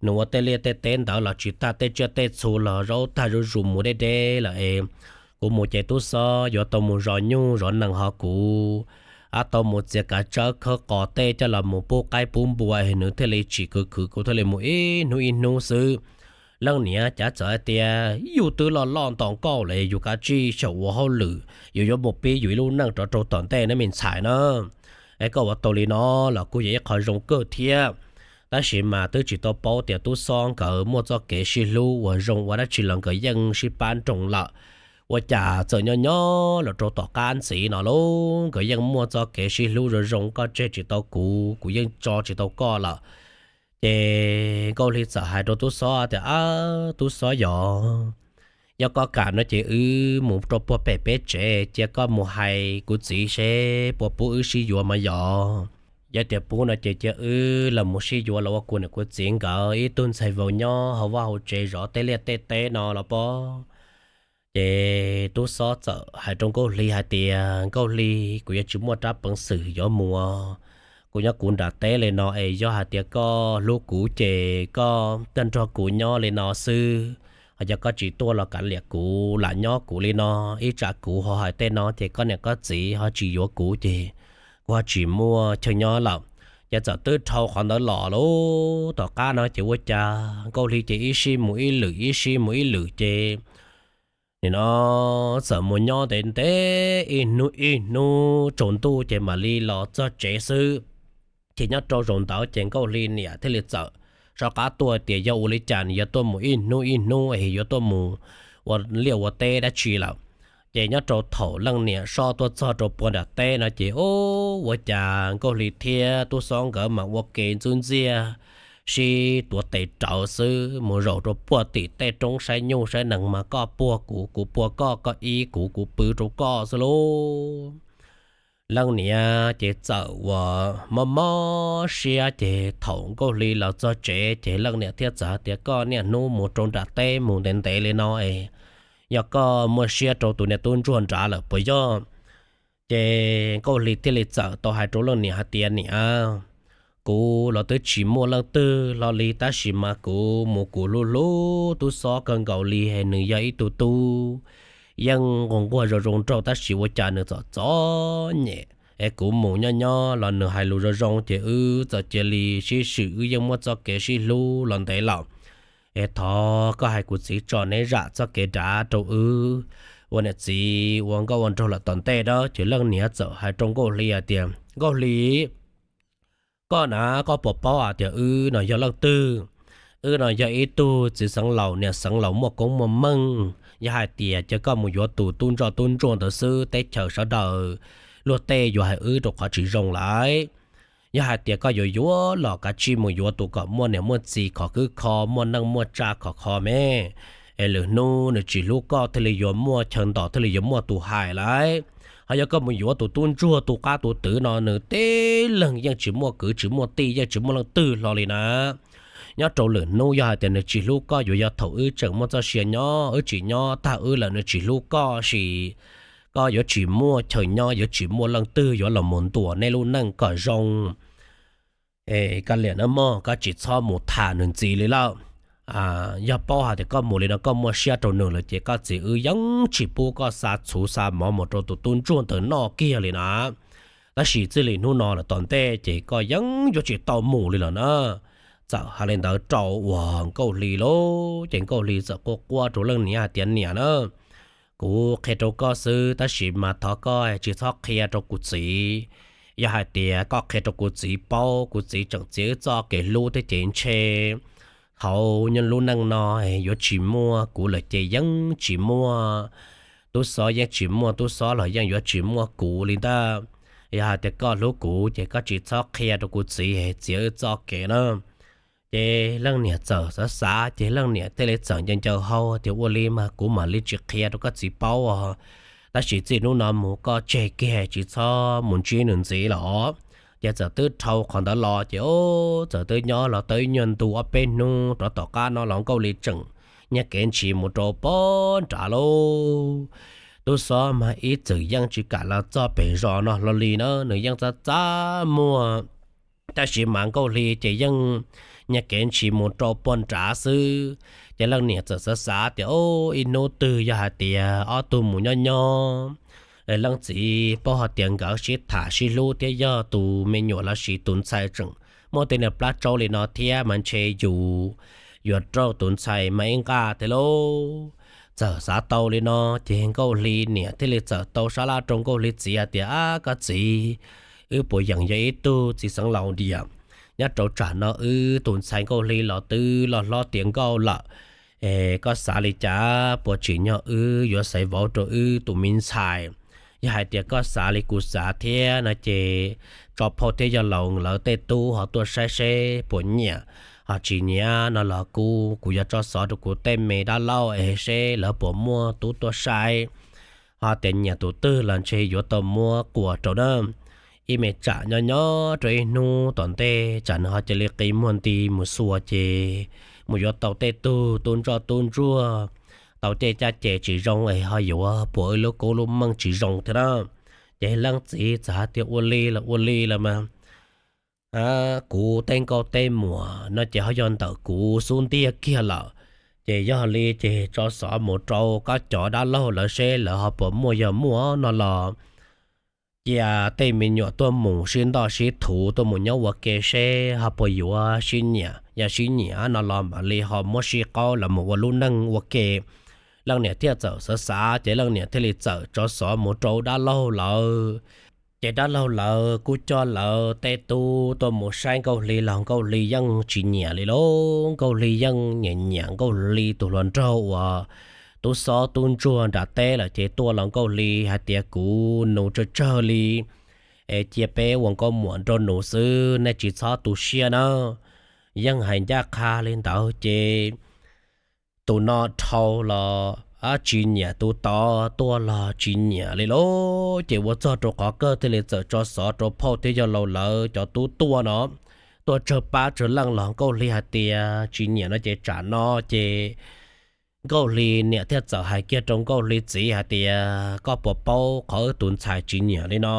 nws ua tej liaj tej teb ntawd los tsis tag, tej tsiaj tej txhu los zaub tag zuj zus mus deb deb lawm es kuv mus ces tub xob yuav tau mus zov nyuj zov nees ho kuv, ab, tau mus txiav kav tsawb khawb qos tej coj los mus pub qaib pub npua, nws thiaj li tsis khwv khwv, kuv thiaj li mus ib hnub ib hnub xwb. Leej niam cav txawm hais tias yus twb loj loj nto nkauj lawm, yus kav tsij xyaum ua hauj lwm, yus yuav mus pib yus ib lub neej rov rau tom ntej na me ntxhais na. Es koj ua tau li no los kuj yog ib qho zoo kawg thiab. Tab sis mas twb tsis tau paub tias tub xob nkawd muaj txoj kev sib hlub uas zoo ua dab tsi los nkawd yeej sib pab nroos lawm. Ua cas txawm nyob nyob los rau tom qab ntxiv no lauj, nkawd yeej muaj txoj kev sib hlub zoo zoo, koj tseg tsis tau kuv, kuv yeej tso tsis tau koj lawm. Ces Nkauj Hli txawm hais rau tub xob tias, ab, tub xob yog, yog koj kam no ces wb mus rau puag pem peb tsev, cia koj mus hais kuv txiv seb puas pub wb sib yuav mas yog. Yog tias pub no ces cia wb los mus sib yuav los ua kuv niam kuv txiv nkawd ib tug ntxhais vauv nyob hauv vaj hauv tsev zov tej liaj tej teb no los pob. Ces tub xob txawm hais rau Nkauj Hli hais tias, Nkauj Hli, kuv yuav tsis muaj rab peev xwm yuav mus. Kuv nyob kuv nram teb li no es yog hais tias koj hlub kuv ces koj tuaj nrog kuv nyob li no xwb. Ho yog koj tsis tuaj los kav liam kuv lam nyob kuv li no, ib tsam kuv ho hais tej no ces koj niam koj txiv ho tsis yuav kuv ces kuv ho tsis muaj chaw nyob lawm. Ces txawm twb dhau qhov ntawd los lauj, tom qab no ces ua cas Nkauj Hli ces ib sij mus ib lwm, ib sij mus ib lwm ces nim no txawm mus nyob ntev ntev ib hnub ib hnub tsaus ntuj ces mam li los txog tsev xwb. Ces nyob rau zaum ntawd ces Nkauj Hli niam thiaj li txawm soj qab tuaj tias yog ua li cas nws yuav tuaj mus ib hnub ib hnub es yuav tuaj mus ua liaj ua teb dab tsi lawm. Ces nyob rau thaum leej niam soj tuaj txog rau puag nram teb no ces ua cas Nkauj Hli thiab tub xob nkawd mas ua ke ntxub ntxiag sib tuav tes rawv xwb, mus zaum rau puag tim tej roob saib nyuj saib nees mas koj puag kuv, kuv puag koj, koj ib kuv, kuv pw rau koj xwb lauj. Leej niam ces txawm uas mob mob siab ces thaum Nkauj Hli los txog tsev ces leej niam thiaj txawm hais tias koj niaj hnub mus rau nram teb mus ntev ntev li no es yog koj muaj siab rau tus niag tub ntsuag nrad lawm puas yog? Ces Nkauj Hli thiaj li txawm tau hais rau leej niam hais tias niam, kuv los twb tsis muaj leej twg hlo li tab sis mas kuv mus kuv hlub hlub tub xob kawg nkaus li, nws yog ib tug tub yeej nquag nquag zoo zoo nraug tab sis ua cas nws txom txom nyem es kuv mus nyob nyob los nws hais lus zoo zoo ces wb txawm cia li sib swm, wb yeej muaj txoj kev sib hlub los ntev lawm. Es thov koj hais kuv txiv tso neb zam txoj kev nrad rau wb ua niam txiv ua nkauj ua nraug lawm tom ntej na. Ces leej niam txawm hais rau Nkauj Hli hais tias Nkauj Hli, koj na, koj puas paub hais tias wb no yog leej twg? Wb no yog ib tug txiv xeev laus niam xeev laus muaj koob muaj meej, yog hais tias cia koj mus yuav tus tub ntsoj tub ntsuag ntawd xwb teb chaws sawv daws luag tej yuav hais wb rau qhov tsis zoo lawm. Yog hais tias koj yuav yuav los kav tsij mus yuav tus kom muaj niam muaj txiv khov khwb kho, muaj neej muaj tsa khov kho me, es lwm hnub nws tsis hlub koj thiaj li yuav muaj chaw ntos thiaj li yuav muaj tus hais lawm. Ho yog koj mus yuav tus tub ntsuag tus qab tus twv no nws tib leeg yeej tsis muaj kwv tsis muaj tij yeej tsis muaj leej twg hlo li na. Nyob rau lwm hnub yog hais tias nws tsis hlub koj yuav yog thaum wb tseem muaj txoj sia nyob, wb tsis nyob tag wb lawm nws tsis hlub koj sis koj yuav tsis muaj chaw nyob yuav tsis muaj leej twg yuav los mus ntuas nej lub neej kom zoo. Es koj liam na mog, koj tsis txhob mus tham nws ntxiv li lawm. Yog paub hais tias koj mus li no koj muaj siab rau nws lawm ces koj txiv wb yeej tsis pub koj xa txhuv xa mov mus rau tus tub ntsuag ntawd noj kiag li na. Tab sis txij li hnub no lawm tom ntej ces koj yeej yuav tsis tau mus li lawm na. txawm hais li ntawd rau uas Nkauj Hli lauj. Ces Nkauj Hli txawm quaj quaj rau leej niam hais tias, Niam na, kuv qhia rau koj xwb tab sis mas thov koj tsis txhob qhia rau kuv txiv. Yog hais tias koj qhia rau kuv txiv paub, kuv txiv tseem txiav wb txoj kev hlub thiab ces ntshe hauv nyob lub neej no yuav tsis muaj kuv lawm ces yeej tsis muaj tub xob, yeej tsis muaj tub xob los yeej yuav tsis muaj kuv li ntag. Yog hais tias koj hlub kuv ces koj tsis txhob qhia rau kuv txiv txiav wb txoj kev na. Ces leej niam txawm xav xav ces leej niam thiaj li txawm ncaws ncaws hau tias, Ua li mas kuv mam li tsis qhia rau koj txiv paub os, tab sis txij hnub no mus koj tseg kiag tsis txhob mus ntsib nws ntxiv los. Ces txawm twb dhau qhov ntawd los ces txawm twb nyob los tau ib nyuag ntu ob peb hnub rov tom qab no los Nkauj Hli tseem nyiag kev ntshis mus rau pog nrad lauj. Tub xob mas ib txwm yeej tsis kam los txog pem zos no hlo li na, nws yeej txaj txaj muag. Tab sis mas Nkauj Hli ces yeej nyiag kev ntshis mus rau pog nrad xwb. Ces leej niam txawm xav xav tias, Ib hnub twg yog hais tias ob tug mus nyob nyob, leej txiv paub hais tias nkawd sib tham sib hlub thiab yog tus me nyuam lossis tus ntxhais tseem muaj tej niag plab tsaub li no thiab mas ntshe yus yuav raug tus ntxhais mas ib nqaj thiab lauj. Txawm xav tau li no ces Nkauj Hli niam thiaj li txawm tau sab laj rau Nkauj Hli txiv hais tias, Ab koj txiv, wb puas yeem yog ib tug txiv xeev laus diam? Nyob rau tsam no wb tus ntxhais Nkauj Hli los twb loj hlob tiav nkauj lawm. Koj xav li cas, puas tsim nyog wb yuav xaiv vauv rau wb tus me ntxhais? Yog hais tias koj xav li kuv xav thiab no ces tso phauj thiab yawg laus lawv tej tub ho tuaj saib seb puas nyiam, ho tsis nyiam no los kuv, kuv yuav tso xov rau kuv tej me dab laug es seb lawv puas muaj tub tuaj saib. Ho tias nyiam tus twg los ntshe yuav tau muab quas rau na. Ib me tsam nyob nyob rau ib hnub tom ntej tsam nws ho cia li qi muag nti mus xuas ces mus yuav tau tej tug tub ntsoj tub ntsuag tau tej caj ces tsis zoo es ho yuav puas wb lub koob lub meej tsis zoo thiab na. Ces leej txiv txawm hais tias, Ua li los ua li los mas kuv tej nkauj tej muam no ces ho yog ntawm kuv xub ntiag kiag lawm. Ces yog li ces tso xov mus rau koj cov dab laug lawv seb lawv ho puas muaj, yog muaj no los cia tej me nyuam tuaj mus sib ntoj sib thuv tuaj mus nyob ua ke seb ho puas yuav sib nyiam, yog sib nyiam no los mam li ho muab sib qaub los mus ua lub neej ua ke. Leej niam thiaj txawm xav xav ces leej niam thiaj li txawm tso xov mus rau dab laug lawv. Ces dab laug lawv kuj coj lawv tej tub tuaj mus saib Nkauj Hli los Nkauj Hli yeej tsis nyiam li lauj. Nkauj Hli yeej nyiam nyiam Nkauj Hli tus hluas nraug uas tub xob tub ntsuag nram teb lawm ces tuaj los Nkauj Hli hais tias, Kuv nus tsawg tsawg li es cia peb ua nkauj muam nraug nus xwb, nej tsis txhob tu siab na. Yeej hais ncaj qha li ntawd ces tus no dhau los tsis nyiam, tus tod tuaj los tsis nyiam li lauj. Ces ua txog rau qhov kawg thiaj li txawm tso xov rau phauj thiab yawg laus lawv cov tub tuaj no, tuaj tsawg pab tsawg leej los Nkauj Hli hais tias tsis nyiam no ces tsam no ces Nkauj Hli niam thiaj txawm hais kiag rau Nkauj Hli txiv hais tias, Koj puas paub qhov wb tus ntxhais tsis nyiam li no?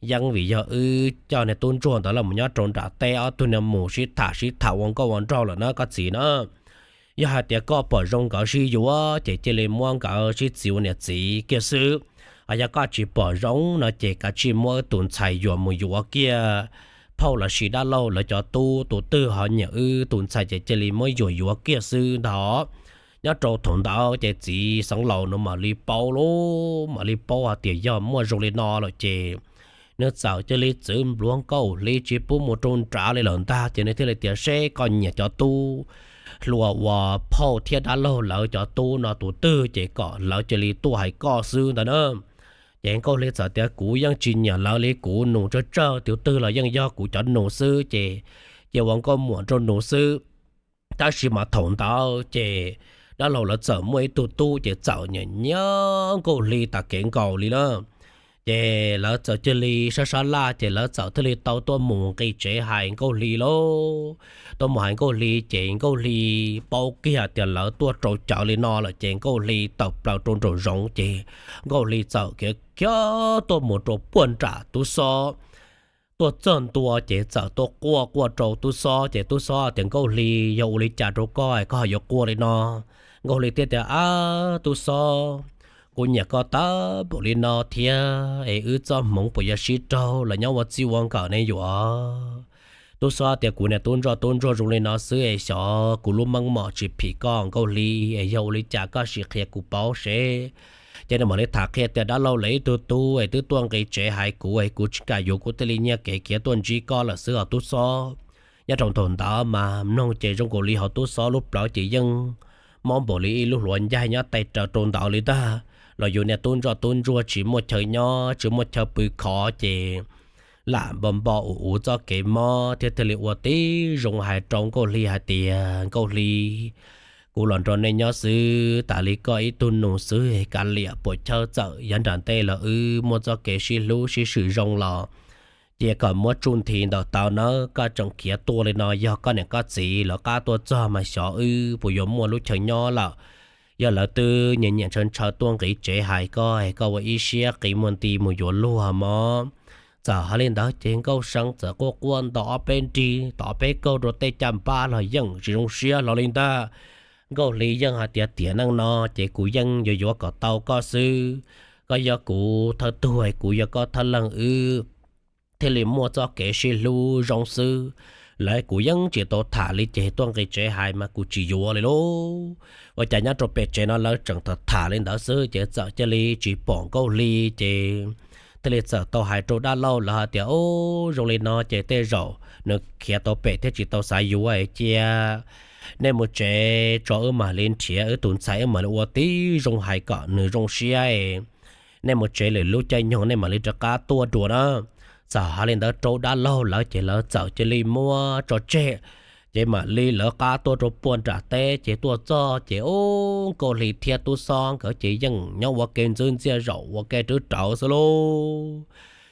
Yeej vim yog wb coj niag tub ntsuag ntawd los mus nyob rau nram teb, ob tug niag mus sib tham sib tham ua nkauj ua nraug lawm na koj txiv na. Yog hais tias koj pom zoo nkawd sib yuav ces cia li muab nkawd sib txiv ua niam txiv kiag xwb. Ho yog koj tsis pom zoo no ces kav tsij muab wb tus ntxhais yuam mus yuav kiag phauj lossis dab laug lawv cov tub, tus twg ho nyiam wb tus ntxhais ces cia li muab yuam yuav kiag xwb ntag. Nyob rau thaum ntawd ces txiv xeev laus nws mam li paub lauj, mam li paub hais tias yog muaj zoo li no lawm ces nws txawm cia li txwv npluav Nkauj Hli tsis pub mus rau nrad li lawm ntag. Ces nws thiaj li tias, Seb koj nyiam cov tub hluas uas phauj thiab dab laug lawv cov tub no tus twg ces kom lawv cia li tuaj hais koj xwb ntag na. Ces Nkauj Hli txawm tias, Kuv yeej tsis nyiam lawv li, kuv nus tsawg tsawg, tus twg los yeej yog kuv cov nus xwb ces cia ua nkauj muam nraug nus xwb. Tab sis mas thaum ntawd ces dab laug lawv txawm muaj ib tug tub ces txawm nyiam nyiam Nkauj Hli tas kev nkaus li na. Ces lawv txawm cia li sab sab laj ces lawv txawm thiaj li tau tuaj mus nqis tsev hais Nkauj Hli lauj. Tuaj mus hais Nkauj Hli ces Nkauj Hli paub kiag tias lawv tuaj rau cawv li no lawm ces Nkauj Hli tawm plaws rau nraum zoov ces Nkauj Hli txawm khiav khiav tuaj mus rau puag nram tub xob. Tuaj txog ntua ces txawm tuaj quaj quaj rau tub xob ces tub xob tias, Nkauj Hli, yog ua li cas rau koj es koj ho yuav quaj li no? Nkauj Hli thiaj tias, Ab tub xob, kuv nyiam koj tag npaum li no thiab es wb txoj hmoov puas yuav sib raug los nyob ua txij ua nkawm ne yuav? Tub Xob tias, Kuv niag tub ntsoj tub ntsuag zoo li no xwb es xyov kuv lub meej mom tsis phim koj Nkauj Hli es yog ua li cas koj sim qhia kuv paub seb. Ces nws mam li tham qhia tias, Dab laug lawv ib tug tub es twb tuaj nqis tsev hais kuv es kuv tsis kam yuav, kuv thiaj li nyiag kev khiav tuaj ntsib koj lawm xwb os Tub Xob. Nyob rau thaum ntawd mas mloog ces zoo nkaus li hauv Tub Xob lub plawv ces yeej mob npaum li ib lub hluav ncaig nyob tais raws rau ntawd li ntag. Los yus niag tub ntsoj tub ntsuag tsis muaj chaw nyob tsis muaj chaw pw khov ces lam npo npo ua ua txoj kev mob thiab thiaj li ua tib zoo hais rau Nkauj Hli hais tias, Nkauj Hli, kuv los nrog nej nyob xwb, tas li koj ib tug nus xwb, kav liam puas chawj txawm yav nram ntej los wb muaj txoj kev sib hlub sib swm zoo los cia kom muab tsuj nthi ntawm tau nawb, koj tseem khiav tuaj li no yog koj niam koj txiv lawv qab tuaj txog mas xyov wb puas yuav muaj lub chaw nyob lawm. Yog lawv twb nyiam nyiam ntshaw ntshaw tuaj nqis tsev hais koj es koj ua ib siab qi muag nti mus yuav luag mog. Txawm hais li ntawd ces Nkauj See txawm quaj quaj nto ob peb nrig tom ob peb kaug rau tej caj npab los yeej tsis zoo siab hlo li ntag. Nkauj Hli yeej hais tias, Tiam neej no ces kuv yeej yuav yuav kom tau koj xwb. Koj yog kuv thawj tug, kuv yog koj thawj leeg, wb thiaj li muaj txoj kev sib hlub zoo xwb. Lawv kuv yeej tsis tau tham li ces tuaj nqis tsev hais mas kuv tsis yuav li lauj. Ua cas nyob rau pem tsev no lawv tseem tham tham li ntawd xwb ces txawm cia li tsis pom Nkauj Hli ces thiaj li txawm tau hais rau dab laug lawv hais tias, Ub, zoo li no ces tej zaum nws khiav tau pem thiab tsis tau xav yuav es cia nej mus tsev tso wb mam li nrhiav wb tus ntxhais wb mam li ua tib zoo hais kom nws zoo siab. Nej mus tsev lwm lub caij nyoog nej mam li rov qab tuaj dua na. Txawm hais li ntawd rau dab laug lawv ces lawv txawm cia li muab tso tseg ces mam li lawv qab tuaj rau puag nram teb ces tuaj txog ces ub, Nkauj Hli thiab Tub Xob nkawd ces yeej nyob ua ke ntxwb ntxiaj zaum ua ke rwb rawv xwb lauj.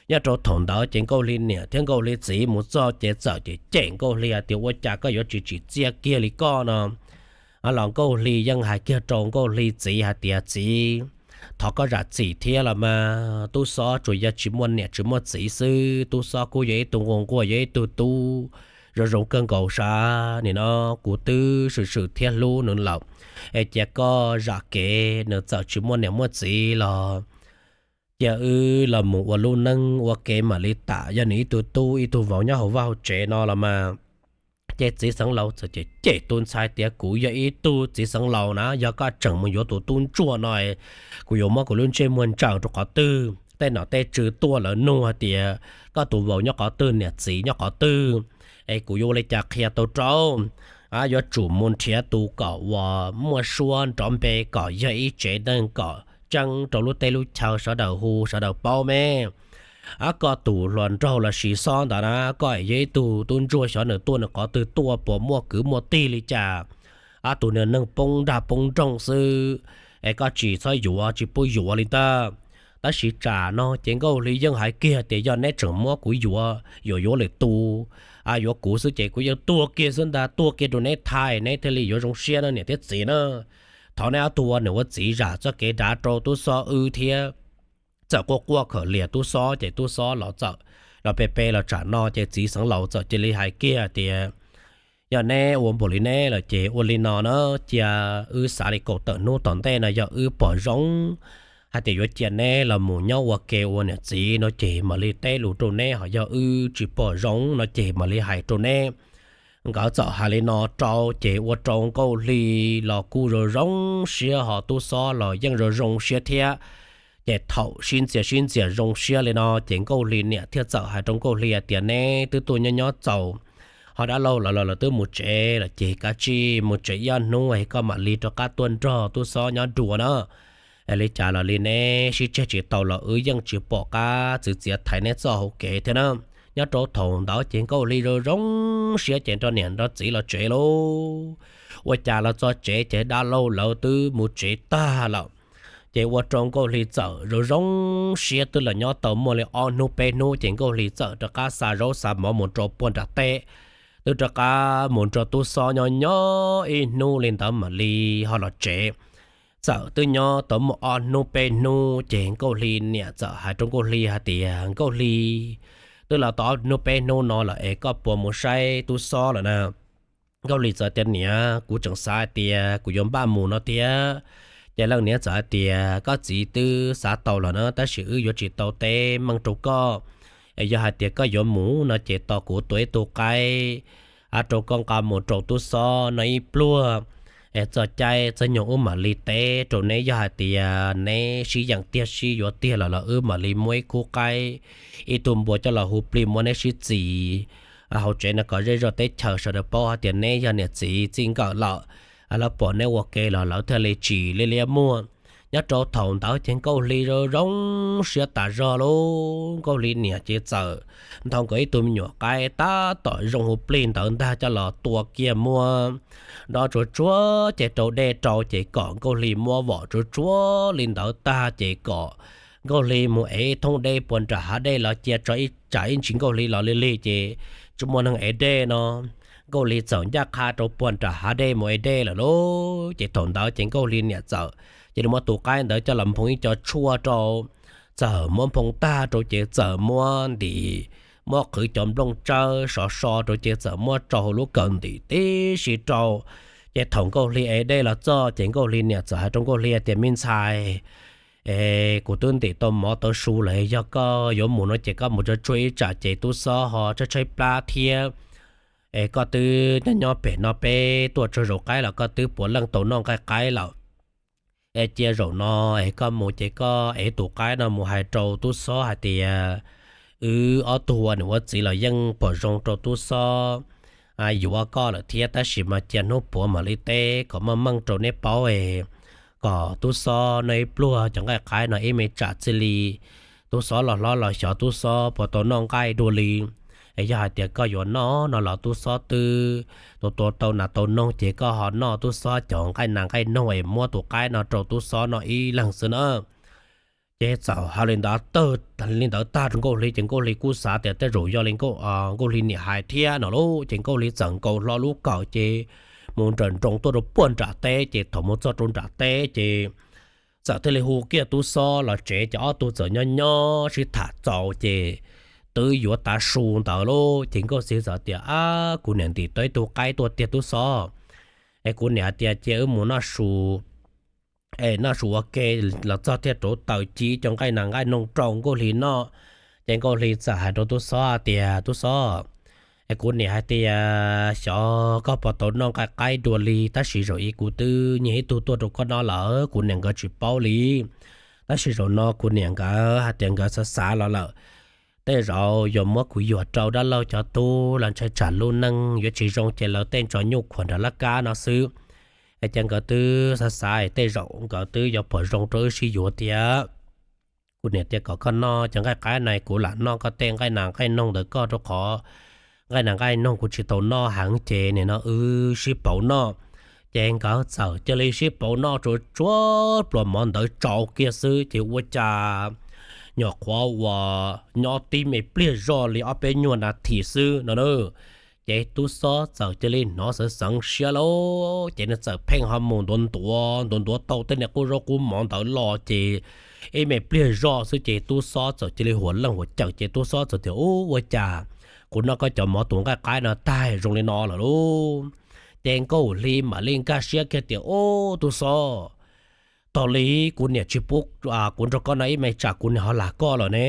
Nyob rau thaum ntawd ces Nkauj Hli niam thiab Nkauj Hli txiv mus txog ces txawm cem cem Nkauj Hli hais tias, Ua cas koj yuav tsis tsim txiaj kiag li koj no? Los Nkauj Hli yeej hais kiag rau Nkauj Hli txiv hais tias, Txiv, thov koj zam txim thiab los mas Tub Xob tsuas yog tsis muaj niam tsis muaj txiv xwb, Tub Xob kuj yog ib tug nquag nquag, yog ib tug tub zoo zoo kawg nkaus sas, nim no kuv twb swm swm thiab hlub nws lawm es cia koj zam kev, nws txawm tsis muaj niam muaj txiv los cia wb los mus ua lub neej ua kev mam li tas, yog nws ib tug tub ib tug vauv nyob hauv vaj hauv tsev no los mas. Ces txiv xeev laus txawm cem cem tus ntxhais tias, Kuv yog ib tug txiv xeev laus na, yog koj tseem mus yuav tus tub ntsuag no, kuv yuav muab kuv lub ntsej muag ntsaws rau qhov twg, tej nom tej tswv tuaj lawv nug hais tias koj tus vauv nyob qhov twg, niam txiv nyob qhov twg, es kuv yuav ua li cas qhia tau rau? Yuav tsum mus nrhiav tus kom uas muaj suab nrov npe kom yog ib tsev neeg kom tseeb rau lub teb lub chaw sawv daws hu sawv daws paub me. Koj tus hluas nraug los sis xob ntawd na, koj yog ib tug tub ntsuag, xyov nws tuaj nws qhov twg tuaj, puas muaj kwv muaj tij li cas? Tus niag neeg poob nrag poob nroog xwb, es koj tsis txhob yuav, tsis pub yuav li ntag. Tab sis tsam no ces Nkauj Hli yeej hais kiag tias, Yog neb tseem muab kuv yuav, yuav yuav lwm tus, yuav kuv xwb ces kuv yeej tuag kiag xwb ntag, tuag kiag rau neb thaij neb thiaj li yuav zoo siab na niam thiab txiv na. Thov neb ob tug ua niam ua txiv zam txoj kev dav rau tub xob wb thiab. Txawm quaj quaj khawm liam tub xob ces tub xob los txawm los pe pe los tsam no ces txiv xeev laus txawm cia li hais kiag tias, Yog neb ua npaum li neb lawm ces ua li no na, cia wb xav li kaum tawm hnub tom ntej no yog wb pom zoo hais tias yuav cia neb los mus nyob ua ke ua niam txiv no ces mam li teb lus rau neb, ho yog wb tsis pom zoo no ces mam li hais rau neb. Nkawd txawm hais li no rau ces ua rau Nkauj Hli los kuj zoo zoo siab, ho tub xob los yeej zoo zoo siab thiab. Ces thaum sib ntxias sib ntxias zoo siab li no ces Nkauj Hli niam thiaj txawm hais rau Nkauj Hli hais tias, Neb twb tuaj nyob nyob txaus, ho dab laug lawv los lawv twb mus tsev lawm ces kav tsij mus tsev ib ob hnub es koj mam li rov qab tuaj nrog tub xob nyob dua na. Li cas los li neb sib tseg tsis tau los wb yeej tsis pom qab txwv txiav thaiv neb txoj hauv kev thiab na. Nyob rau thaum ntawd ces Nkauj Hli zoo zoo siab ces nrog niam nrog txiv los tsev lauj. Ua cas los txog tsev ces dab laug lawv twb mus tsev tag lawm. Ces ua rau Nkauj Hli txawm zoo zoo siab, twb los nyob tau muaj li ob hnub peb hnub ces Nkauj Hli txawm rov qab xa zaub xa mov mus rau puag nram teb, twb rov qab mus nrog tub xob nyob nyob ib hnub li ntawd mam li ho los tsev. Txawm twb nyob tau muaj ob hnub peb hnub ces Nkauj Hli niam txawm hais rau Nkauj Hli hais tias, Nkauj Hli, twb los tau ob hnub peb hnub no lawm es koj puas mus saib tub xob lawm na? Nkauj Hli txawm tias, Niam, kuv tseem xav hais tias kuv yuav npaj mus no thiab. Ces leej niam txawm hais tias, Koj txiv twb xav tau los na, tab sis wb yuav tsis tau teb meej rau koj. Yog hais tias koj yuav mus no ces tos kuv tua ib tug qaib rau koj nqa mus rau tub xob noj ib pluag, txog caij txog nyoog wb mam li teb rau neb. Yog hais tias neb sib yeem tiag sib yuav tiag lawm los wb mam li muab ib khub qaib, ib tug npua coj los hu plig muab neb sib txis hauv tsev no kom zej zog teb chaws sawv daws paub hais tias neb yog niam txiv txij nkawm lawm. Lawv pom neb ua ke los lawv thiaj li tsis liab liab muag. Nyob rau thaum ntawd ces Nkauj Hli zoo zoo siab tas zog lauj. Nkauj Hli niam ces txawm nthau nkaus ib tug me nyuam qaib tab tom zoo hu plig ntawd ntag coj los tua kiag muab dob tsuag tsuag ces rau dej rau ces kom Nkauj Hli muab vom tsuag tsuag li ntawd tag ces kom Nkauj Hli mus ev thoob dej puag nram hav dej los cia tso ib tsam ib ntsis Nkauj Hli los lig lig ces tsis muaj neeg ev dej no. Nkauj Hli txawm ncaj qha rau puag nram hav dej mus ev dej lawm lauj. Ces thaum ntawd ces Nkauj Hli niam txawm cia li muab tus qaib ntawd coj los nphoo ib co tshuaj rau, txawm muab nphoo tag rau ces txawm muab ntim, muab qhwv cov nplooj tsawb sov so rau ces txawm muab rau hauv lub kawm ntim tib si rau. Ces thaum Nkauj Hli ev dej los txog ces Nkauj Hli niam txawm hais rau Nkauj Hli tias, Me ntxhais, es kuv twb ntim tau mov tau su lawm, yog koj yuav mus no ces koj mus tsuag tsuag ib tsam ces tub xob ho tshaib tshaib plab thiab. Es koj twb nyob nyob pem no peb tuaj tsaug zaum qaib los koj twb puav leej tau noj nqaij qaib lawm. Es cia zaum no es koj mus ces koj ev tus qaib no mus hais rau tub xob hais tias wb ob tug ua niam ua txiv los yeej pom zoo rau tub xob yuav koj lawm thiab, tab sis mas cia hnub puav mam li teb kom meej meej rau neb paub es kom tub xob noj ib pluag cov nqaij qaib no ib me tsam txij li tub xob los hlob los xyov tub xob puas tau noj nqaij dua li. Es yog hais tias koj yuav noj no los tub xob twb tua tua tau nas tau noog ces koj ho noj tub xob cov nqaij nas nqaij noog es muab tus qaib no rau tub xob noj ib leeg xwb na. Ces txawm hais li ntawd tag, li ntawd tag rau Nkauj Hli ces Nkauj Hli kuj xav tias tej zaum yog li Nkauj Hli niam hais thiab no lauj. Ces Nkauj Hli txawm nkaus hlo lub kawm ces mus nrawm nroos tuaj rau puag nram teb. Ces thaum mus txog rau nram teb ces txawm thiaj li hu kiag tub xob los tsev, ces ob tug txawm nyob nyob sib tham txaus ces twb yuav tav su ntawd lauj. Ces Nkauj Hli txawm tias, Ab, kuv niam ntim tau ib tug qaib tuaj tiag tub xob, es kuv niam hais tias cia wb mus noj su, es noj su ua ke los txog thiaj rauv taws ci cov nqaij nas nqaij noog rau Nkauj Hli noj. Ces Nkauj Hli txawm hais rau tub xob tias, Tub xob, es kuv niam hais tias xyov koj puas tau noj nqaij qaib dua li, tab sis zaum ib kuv twb nyiag ib tug tuaj rau koj noj lawm, kuv niam nkawd tsis paub li. Tab sis zaum no kuv niam nkawd hais tias nkawd xav xav los lawm, tej zaum yuav muab kuv yuam rau dab laug cov tub los ntshai tsam lub neej yuav tsis zoo ces lawv tej ntsos nyuj khuam nram laj kab no xwb. Es ces nkawd twb xav xav es tej zaum nkawd twb yuav pom zoo rau wb sib yuav thiab. Kuv niam tias kom koj noj cov nqaij qaib no, kuv lam noj koj tej nqaij nas nqaij noog ntawd koj, rau qhov nqaij nas nqaij noog kuv tsis tau noj heev ces nim no wb sib pauv noj. Ces nkawd txawm cia li sib pauv noj tsuag tsuag pluas mov ntawd tsau kiag xwb ces ua cas nyuam qhuav uas nyob tib me pliag zoj li ob peb nyuag nas this xwb no na, ces tub xob txawm cia li hnov xeev xeev siab lauj. Ces nws txawm pheej ho mus ntuav ntuav ntuav ntuav tau tej niag qub zaub qub mov ntawd los ces ib me pliag zoj xwb ces tub xob txawm cia li huam leej huam cawm ces tub xob txawm tias, Ub, ua cas kuv noj koj cov mov tus nqaij qaib no tag zoo li no lawm lauj? Ces Nkauj Hli mam li nkag siab kiag tias, Ub, tub xob, tag li kuv niam tsis pub kuv nrog koj noj ib me tsam kuv niam ho lam koj lawm ne.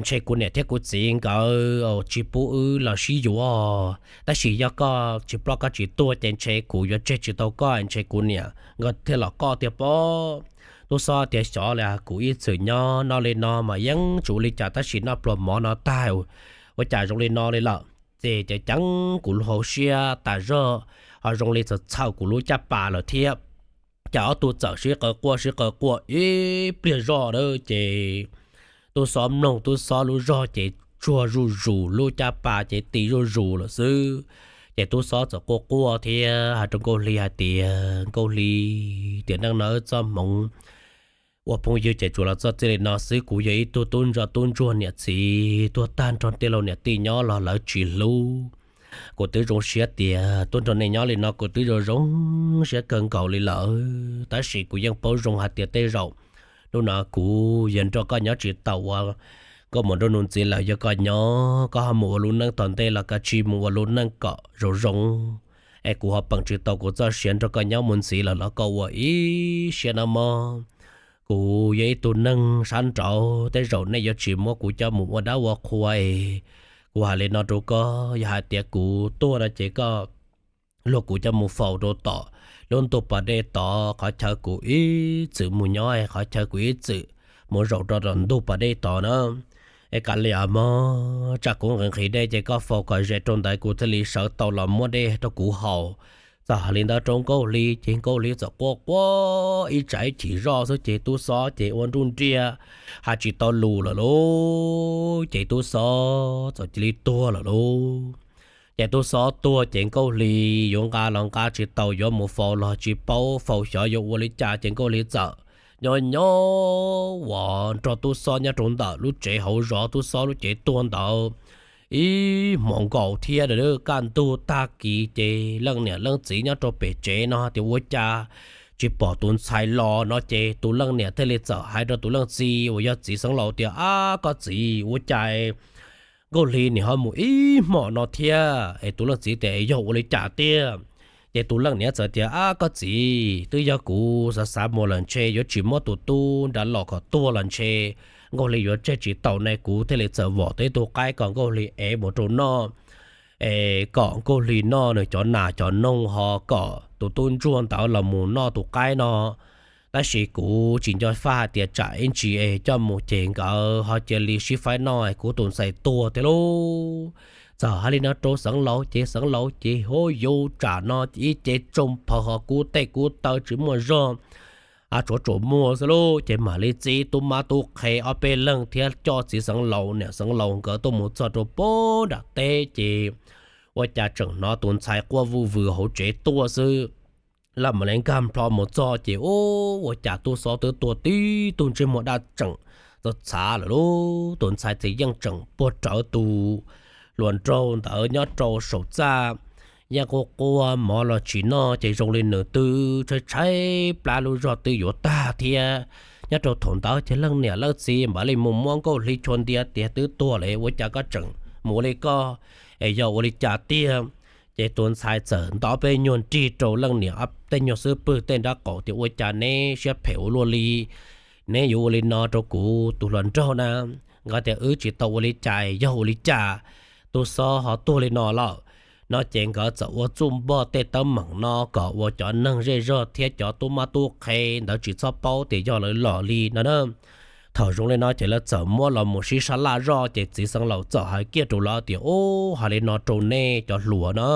Ntshe kuv niam thiab kuv txiv nkawd tsis pub wb los sib yuav, tab sis yog koj tsis ploj koj tsis tuag ces ntshe kuv yuav tseg tsis tau koj, ntshe kuv niam nkawd thiaj los koj tiag pob. Tub xob tias, Xyov li, kuv ib txwm nyob noj li no mas yeej tsis ua li cas, tab sis noj pluas mov no tag ua cas zoo li no li lawm. Ces ceev ceev kuv lub hauv siab tas zog, ho zoo li txhawm txhawm kuv lub caj pas lawm thiab. Ces ob tug txawm sib qawm quaj sib qawm quaj ib pliag zoj na, ces tub xob mloog tub xob lub zog ces tsuag zuj zus, lub caj pas ces ti zuj zus lawm xwb. Ces tub xob txawm quaj quaj thiab hais rau Nkauj Hli hais tias, Nkauj Hli, tiam neej no wb txoj hmoov ua phooj ywg ces tsuas los txog txij li no xwb. Kuv yog ib tug tub ntsuag tub ntsuag niam txiv tuag tag nrho, tij laug niam tij nyob los lawv tsis hlub. Kuv twb zoo siab tias tuaj nrog nej nyob li no kuv twb zoo zoo siab kawg nkaus li lawm, tab sis kuv yeej paub zoo hais tias tej zaum hnub no kuv yuav nrog koj nyob tsis tau ua nkauj muam nraug nus ntxiv lawm. Yog koj nyob koj ho mus ua lub neej tom ntej los koj cia li mus ua lub neej kom zoo zoo, es kuv ho peem tsis tau kuv txoj sia nrog koj nyob mus ntxiv lawm los koj ua ib siab nawb mog. kuv yog ib tug neeg sab nraud, tej zaum nej yuav tsis muab kuv coj mus ua dab ua qhua es. Kuv hais li no rau koj, yog hais tias kuv tuag no ces koj luag kuv coj mus faus rau tom lub ntug pas dej tod, qhov chaw kuv ib txwm mus nyob, qhov chaw kuv ib txwm mus zaum rau tom ntug pas dej tod na. Es kav liam mog, tsam kuv nqhis nqhis dej ces koj faus kom ze rau ntawd kuv thiaj li sawv tau los muab dej rau kuv haus. Txawm hais li ntawd rau Nkauj Hli ces Nkauj Hli txawm quaj quaj ib tsam ib chim zoj xwb ces tub xob ces ua nruj nriaj hais tsis tau lus lawm lauj. Ces tub xob txawm cia li tuag lawm lauj. Ces tub xob tuag ces Nkauj Hli yuav nqa los nqa tsis tau, yuav mus faus los tsis paub, faus xyov yuav ua li cas ces Nkauj Hli txawm nyob nyob uas nrog tub xob nyob rau ntawm lub tsev hauv zos tub xob lub cev tuag ntawd ib hmos nkaus thiab. Kaj ntug tag kis ces leej niam leej txiv nyob rau pem tsev no tias ua cas tsis pom tus ntxhais los no ces tus leej niam thiaj li txawm hais rau tus leej txiv uas yog txiv xeev laus tias, Ab koj txiv, ua cas Nkauj Hli nim ho mus ib hmos no thiab? Es tus leej txiv tias, Yog ua li cas tiag? Ces tus leej niam txawm tias, Ab koj txiv, twb yog kuv xav xav mus lawm ntshe yuav tsis muab tus tub nrad los kom tuag los ntshe Nkauj Hli yuav tseg tsis tau ne, kuv thiaj li txawm vom tau ib tug qaib kom Nkauj Hli ev mus rau noj, es kom Nkauj Hli noj nws cov nas cov noog ho kom tus tub ntsuag ntawd los mus noj tus qaib no. Tab sis kuv tsis nco faj hais tias tsam ib ntsis es coj mus ces nkawd ho cia li sib faib noj es kuv tus ntxhais tuag tiag lauj. Txawm hais li no rau xeev laus ces xeev laus ces hu yus tsam no ib ce tsoo phaws ho kub tej kub taw tsis muaj zog, tsuav tsuas muag xwb lauj. Ces mam li txib tub mab tub qhe ob peb leeg thiab coj txiv xeev laus niam xeev laus nkawd tuaj mus txog rau pem nram teb ces ua cas tseem hnov tus ntxhais quaj vuj vws hauv tsev tuaj xwb. Lawv mam li nkag nplho mus txog ces ua cas tub xob twb tuag tib tug ntsej muag daj tseem txav txhav lawm lauj. Tus ntxhais ces yeej tseem puag rawv tus hluas nraug ntawd nyob rau saum txaj, yeej quaj quaj mov los tsis noj ces zoo li nws twb tshaib tshaib plab lub zog twb yuav tag thiab. Nyob rau thaum ntawd ces leej niam leej txiv mam li mus muab Nkauj Hli chua ntiav tias, Twb tuag lawm ua cas koj tseem mus ua li koj, es yog ua li cas tiag? Ces tus ntxhais txawm nto peb nyuag nrig rau leej niam tej nyuag xub pwg tej nraub qaum tias, Ua cas neb siab phem ua luaj li? Neb yuav ua li no rau kuv tus hluas nraug na? Nkawd tias, Wb tsis tau ua li cas, yog ua li cas tub xob ho tuag li no lawm? No ces nkawd txawm ua txuj npog tej teeb meem no kom ua cov neeg zej zog thiab cov tub mab tub qhe ntawd tsis txhob paub tias yog lawv los li no na. Thaum zoo li no ces lawv txawm muab los mus sib sab laj zoj ces txiv xeev laus txawm hais kiag rau lawv tias, Ub, hais li no rau nej cov hluas na,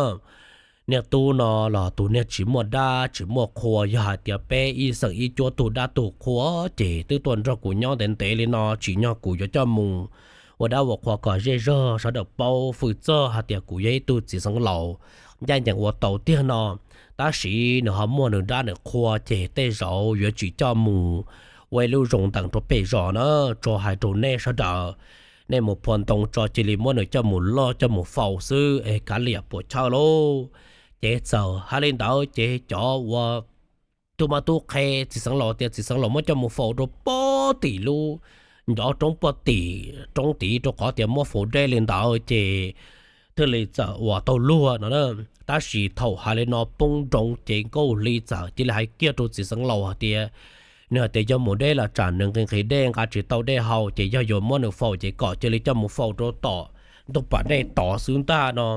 niag tub no los tus niag tsis muaj dab tsis muaj qhua, yog hais tias peb ib xeem ib cuab tug dab tug qhua ces twb tuaj nrog kuv nyob ntev ntev li no, tsim nyog kuv yuav coj mus ua dab ua qhua kom zej zog sawv daws paub hwm txog hais tias kuv yog ib tug txiv xeev laus ncaj ncees ua tau tiag no. Tab sis nws ho muaj nws dab nws qhua ces tej zaum yuav tsis coj mus ua ib lub zoo ntees rau pem zos na, tso hais rau nej sawv daws, nej mus phua ntoo tso cia li muab nws coj mus loj coj mus faus xwb es kav liam puas chawj lauj. Ces txawm hais li ntawd ces cov uas tub mab tub qhe txiv xeev laus tias txiv xeev laus muab coj mus faus rau pob tim lub ncov roob pob tim roob tid rau qhov tias muab faus deb li ntawd ces thiaj li txawm uas tau luag no na. Tab sis thaum hais li no poob nroos ces Nkauj Hli txawm cia li hais kiag rau txiv xeev laus hais tias, nws hais tias yog mus deb los tsam nws nqhis nqhis dej nqa tsis tau dej haus ces yog yuav muab nws faus ces kom cia li coj mus faus rau tom ntug pas dej tod xwb ntag no.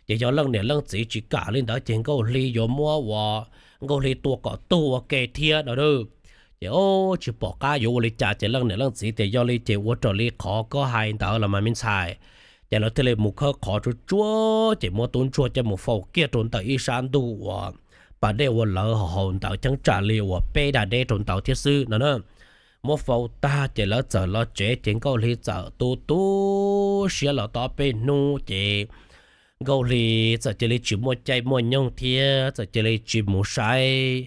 Ces yog leej niam leej txiv tsis kam li ntawd ces Nkauj Hli yuav muab uas Nkauj Hli tua kom tuag ua ke thiab no. Ces tsis pom qab yuav ua li cas ces leej niam leej txiv tias yog li ces ua raws li qhov koj hais ntawd los mas me ntxhais. Ces lawv thiaj li mus khawb qhov tsuag tsuag ces muab tub ntsuag coj mus faus kiag rau ntawm ib sab ntug uas pas dej uas lawv haus ntawd cheeb tsam li uas peb dag deb rau ntawd thiab xwb no na. Muab faus tag ces lawv txawm los tsev ces Nkauj Hli txawm tu tu siab los tau peb hnub ces Nkauj Hli txawm cia li tsis muaj caij muaj nyoog thiab txawm cia li tsis mus saib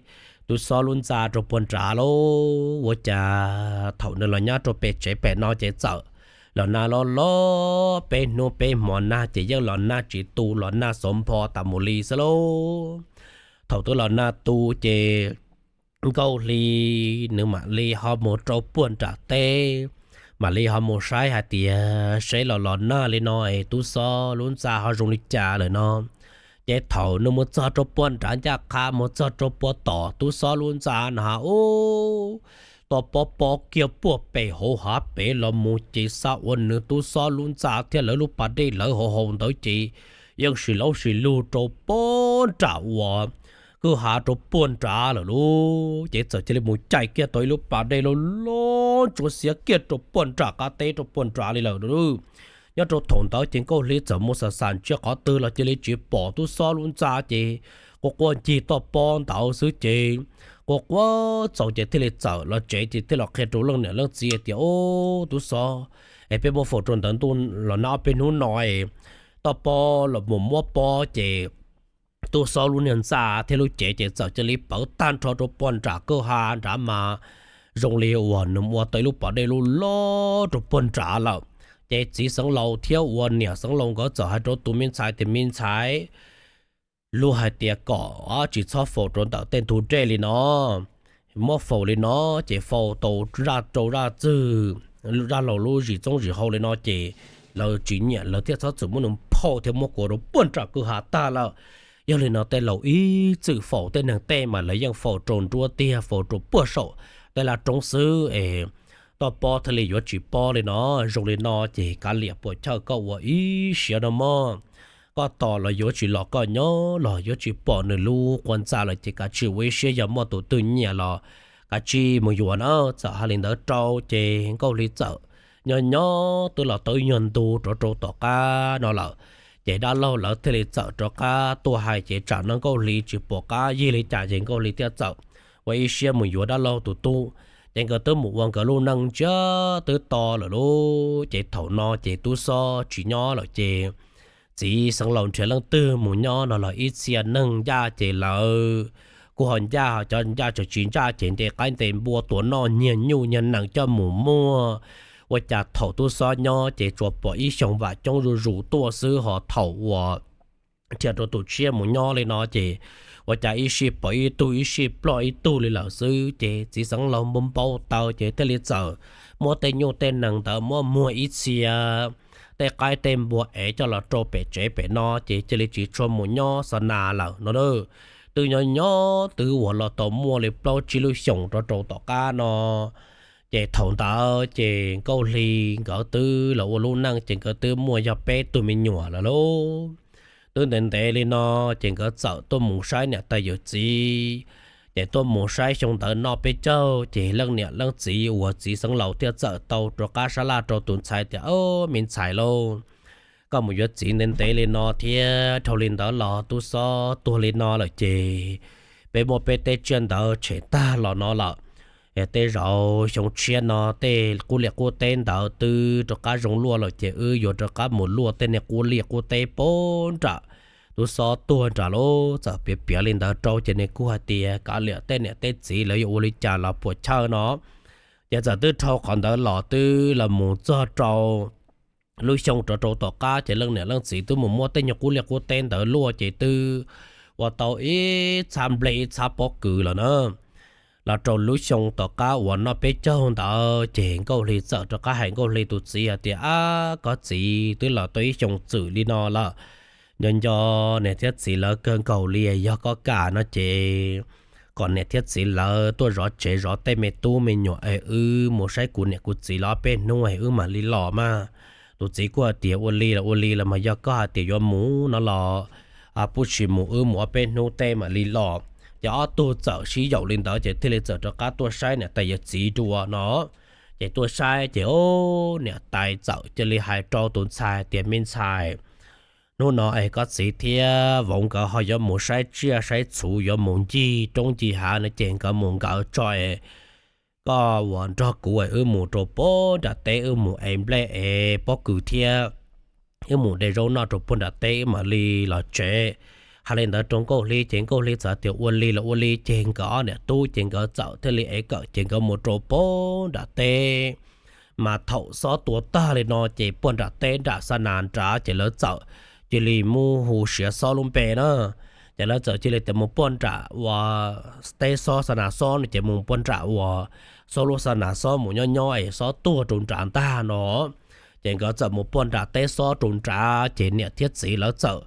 tub xob lub ntxa rau puag nrad lauj. Ua cas thaum nws los nyob rau pem tsev pem no ces txawm los nag loj loj peb hnub peb hmo nag ces yeej los nag tsis tu los nag xov npho tas mus li xwb lauj. Thaum twb los nag tu ces Nkauj Hli nws mam li ho mus rau puag nram teb, mam li ho mus saib hais tias seb los los nag li no es tub xob lub ntxa ho zoo li cas lawm no. Ces thaum nws mus txog rau puag nrad ncaj qha mus txog rau puag tom tub xob lub ntxa no ub, Toj Pob pob kiag puag pem hauv hav pem los mus ces xav ua nws tub xob lub ntxa thiab lawv lub pas dej lawv hauv haus ntawd ces yeej sim laub sim lug rau puag nram uas kwj ha rau puag nrad lawm lauj. Ces txawm cia li mus caij kiag tau ib lub pas dej loj loj ntsuav xiav kiag rau puag nram qab teb rau puag nrad li lawm lauj. Nyob rau thaum ntawd ces Nkauj Hli txawm mus xam xam ntsia qhov twg los cia li tsis pom tub xob lub ntxa ces quaj quaj ncig Toj Pob ntawd xwb ces quaj quaj txaus ces thiaj li txawm los tsev ces thiaj los qhia rau leej niam leej txiv tias, Ub, tub xob es peb muab faus rau ntawd ntuj los nag ob peb hnub no es Toj Pob los mus muab pob ces tub xob lub niag ntxa thiab lub cev ces txawm cia li pawv tag nrho rau puag nram kwj ha nrad mas zoo li uas nws ua tau ib lub pas dej loj loj rau puag nrad lawm. Ces txiv xeev laus thiab uas niam xeev laus nkawd txawm hais rau tus me ntxhais tias, Me ntxhais, luag hais tias kom tsis txhob faus rau ntawm tej ntug dej li no, muab faus li no ces faus tau zaj rau zaj txwg, zaj laug lub zim txoob zim hau li no ces lawv tsis nyiam, lawv thiaj txhob txwm muab nws phauj thiab muab kuav rau puag nram kwj ha tag lawm. Yog li no tej laus ib txwm faus tej neeg tej mas lawv yeej faus rau nruab tiag, faus rau puag saum tej laj roob xwb es Toj Pob thiaj li yuav tsis pob li no. Zoo li no ces kav liam puas chawj koj ua ib siab no mog. Koj tos los yuav tsis los, koj nyob los yuav tsis pom nws lub qhov ntxa lawm ces kav tsij ua ib siab, yog muaj tus twg nyiam los kav tsij mus yuav na. Txawm hais li ntawd rau ces Nkauj Hli txawm nyob nyob twb los tau ib nyuag ntu rov rau tom qab no lawm. Ces dab laug lawv thiaj li txawm rov qab tuaj hais ces tsam no Nkauj Hli tsis pom qab yig li cas ces Nkauj Hli thiaj txawm ua ib siab mus yuav dab laug tus tub. Ces nkawd twb mus ua nkawd lub neej ntsiag twb to lawm lauj. Ces thaum no ces tub xob tsis nyob lawm ces txiv xeev laus nrhiav leej twg mus nyob no los ib txhia neeg ncaj ces lawv kuj ho ncaj, cov ncaj tseem tsis ncaj ces nte qaib nte npua tua noj nyiag nyuj nyiag nees coj mus muag. Ua cas thaum tub xob nyob ces tsuas pom ib xyoos vam coob zuj zus tuaj xwb, ho thaum uas nrhiav rau tus tshiab mus nyob li no ces ua cas ib sij pom ib tug ib sij ploj ib tug li lawm xwb. Ces txiv xeev laus npau npau taws ces thiaj li txawm muab tej nyuj tej nees ntawd muab muag ib txhia, tej qaib tej npua ev coj los rau pem tsev pem no ces cia li tsis tshua mus nyob xa nas lawm no. Twb nyob nyob twb uas los tau muaj li plaub tsib lub xyoos rov rau tom qab no. Ces thaum ntawd ces Nkauj Hli nkawd twb los ua lub neej ces nkawd twb muaj yog peb tug me nyuam lawm lauj. Twb ntev ntev li no ces nkawd txawm tuaj mus saib niam tais yawm txiv. Ces tuaj mus saib xyoo ntawd noj peb caug ces leej niam leej txiv uas txiv xeev laus thiaj txawm tau rov qab sab laj rau tus ntxhais tias, Au, me ntxhais lauj, koj mus yuav txiv ntev ntev li no thiab dhau li ntawd los tub xob tuag li no lawm ces peb muab peb tej tsiaj ntawd tshem tag los no lawm. Tej zaum xyoo tshiab no tej qub liaj qub teb ntawd twb rov qab zoo luaj lawm ces wb yuav rov qab mus luaj tej niag qub liaj qub teb puag nram tub xob tuag nrad lauj. Txawm piav piav li ntawd rau ces nws kuj hais tias kav liam tej niam tej txiv lawv yuav ua li cas los puas chawj no. Ces txawm twb dhau qhov ntawd los twb los mus txog rau lub xyoo rov rau tom qab ces leej niam leej txiv twb mus muab tej nyuag qub liaj qub teb ntawd luaj ces twb ua tau ib txhab nplej ib txhab pob kws lawm na. Los rau lub xyoo tom qab uas noj peb caug ntawd ces Nkauj Hli txawm rov qab hais Nkauj Hli tus txiv hais tias, Ab, koj txiv, twb los tau ib xyoo txwm li no lawm, nco nco niam thiab txiv lawv kawg nkaus li, yog koj kam no ces kom niam thiab txiv lawv tuaj zov tsev zov tej me tub me nyuam es wb mus saib kuv niam kuv txiv lawv ob peb hnub es wb mam li los mas. Tus txiv kuj hais tias, Ua li los ua li los mas, yog koj hais tias yuav mus no los pub tsis mus, wb mus ob peb hnub tej mam li los. Ces ob tug txawm sib yaum li ntawd ces thiaj li txawm rov qab tuaj saib niam tais yawm txiv dua no. Ces tuaj saib ces niam tais txawm cia li hais rau tus ntxhais tias, Me ntxhais, hnub no es koj txiv thiab vauv nkawd ho yuav mus saib tsiaj saib txhu, yuav mus ncig roob ncig hav no ces nkawd mus nkawd tso es koj uas nrog kuv es wb mus rau puag nram teb, wb mus ev nplej ev pob kws thiab wb mus de zaub noj rau puag nram teb wb mam li los tsev. Hais li ntawd rau Nkauj Hli ces Nkauj Hli txawm tias ua li los ua li ces nkawd ob niam tub ces nkawd txawm thiaj li ev kawm ces nkawd mus rau puag nram teb. Mas thaum xob tua tag li no ces puag nram teb nram xa nas nrad ces lawv txawm cia li muab hu siav xob lub npe na. Ces lawv txawm cia li tias mus puag nram uas teb xob xa nas xob no ces mus puag nram uas xob lub xa nas xob mus nyob nyob es xob tuag rau nrad ntag no. Ces nkawd txawm mus puag nram teb xob rau nrad ces niam thiab txiv lawv txawm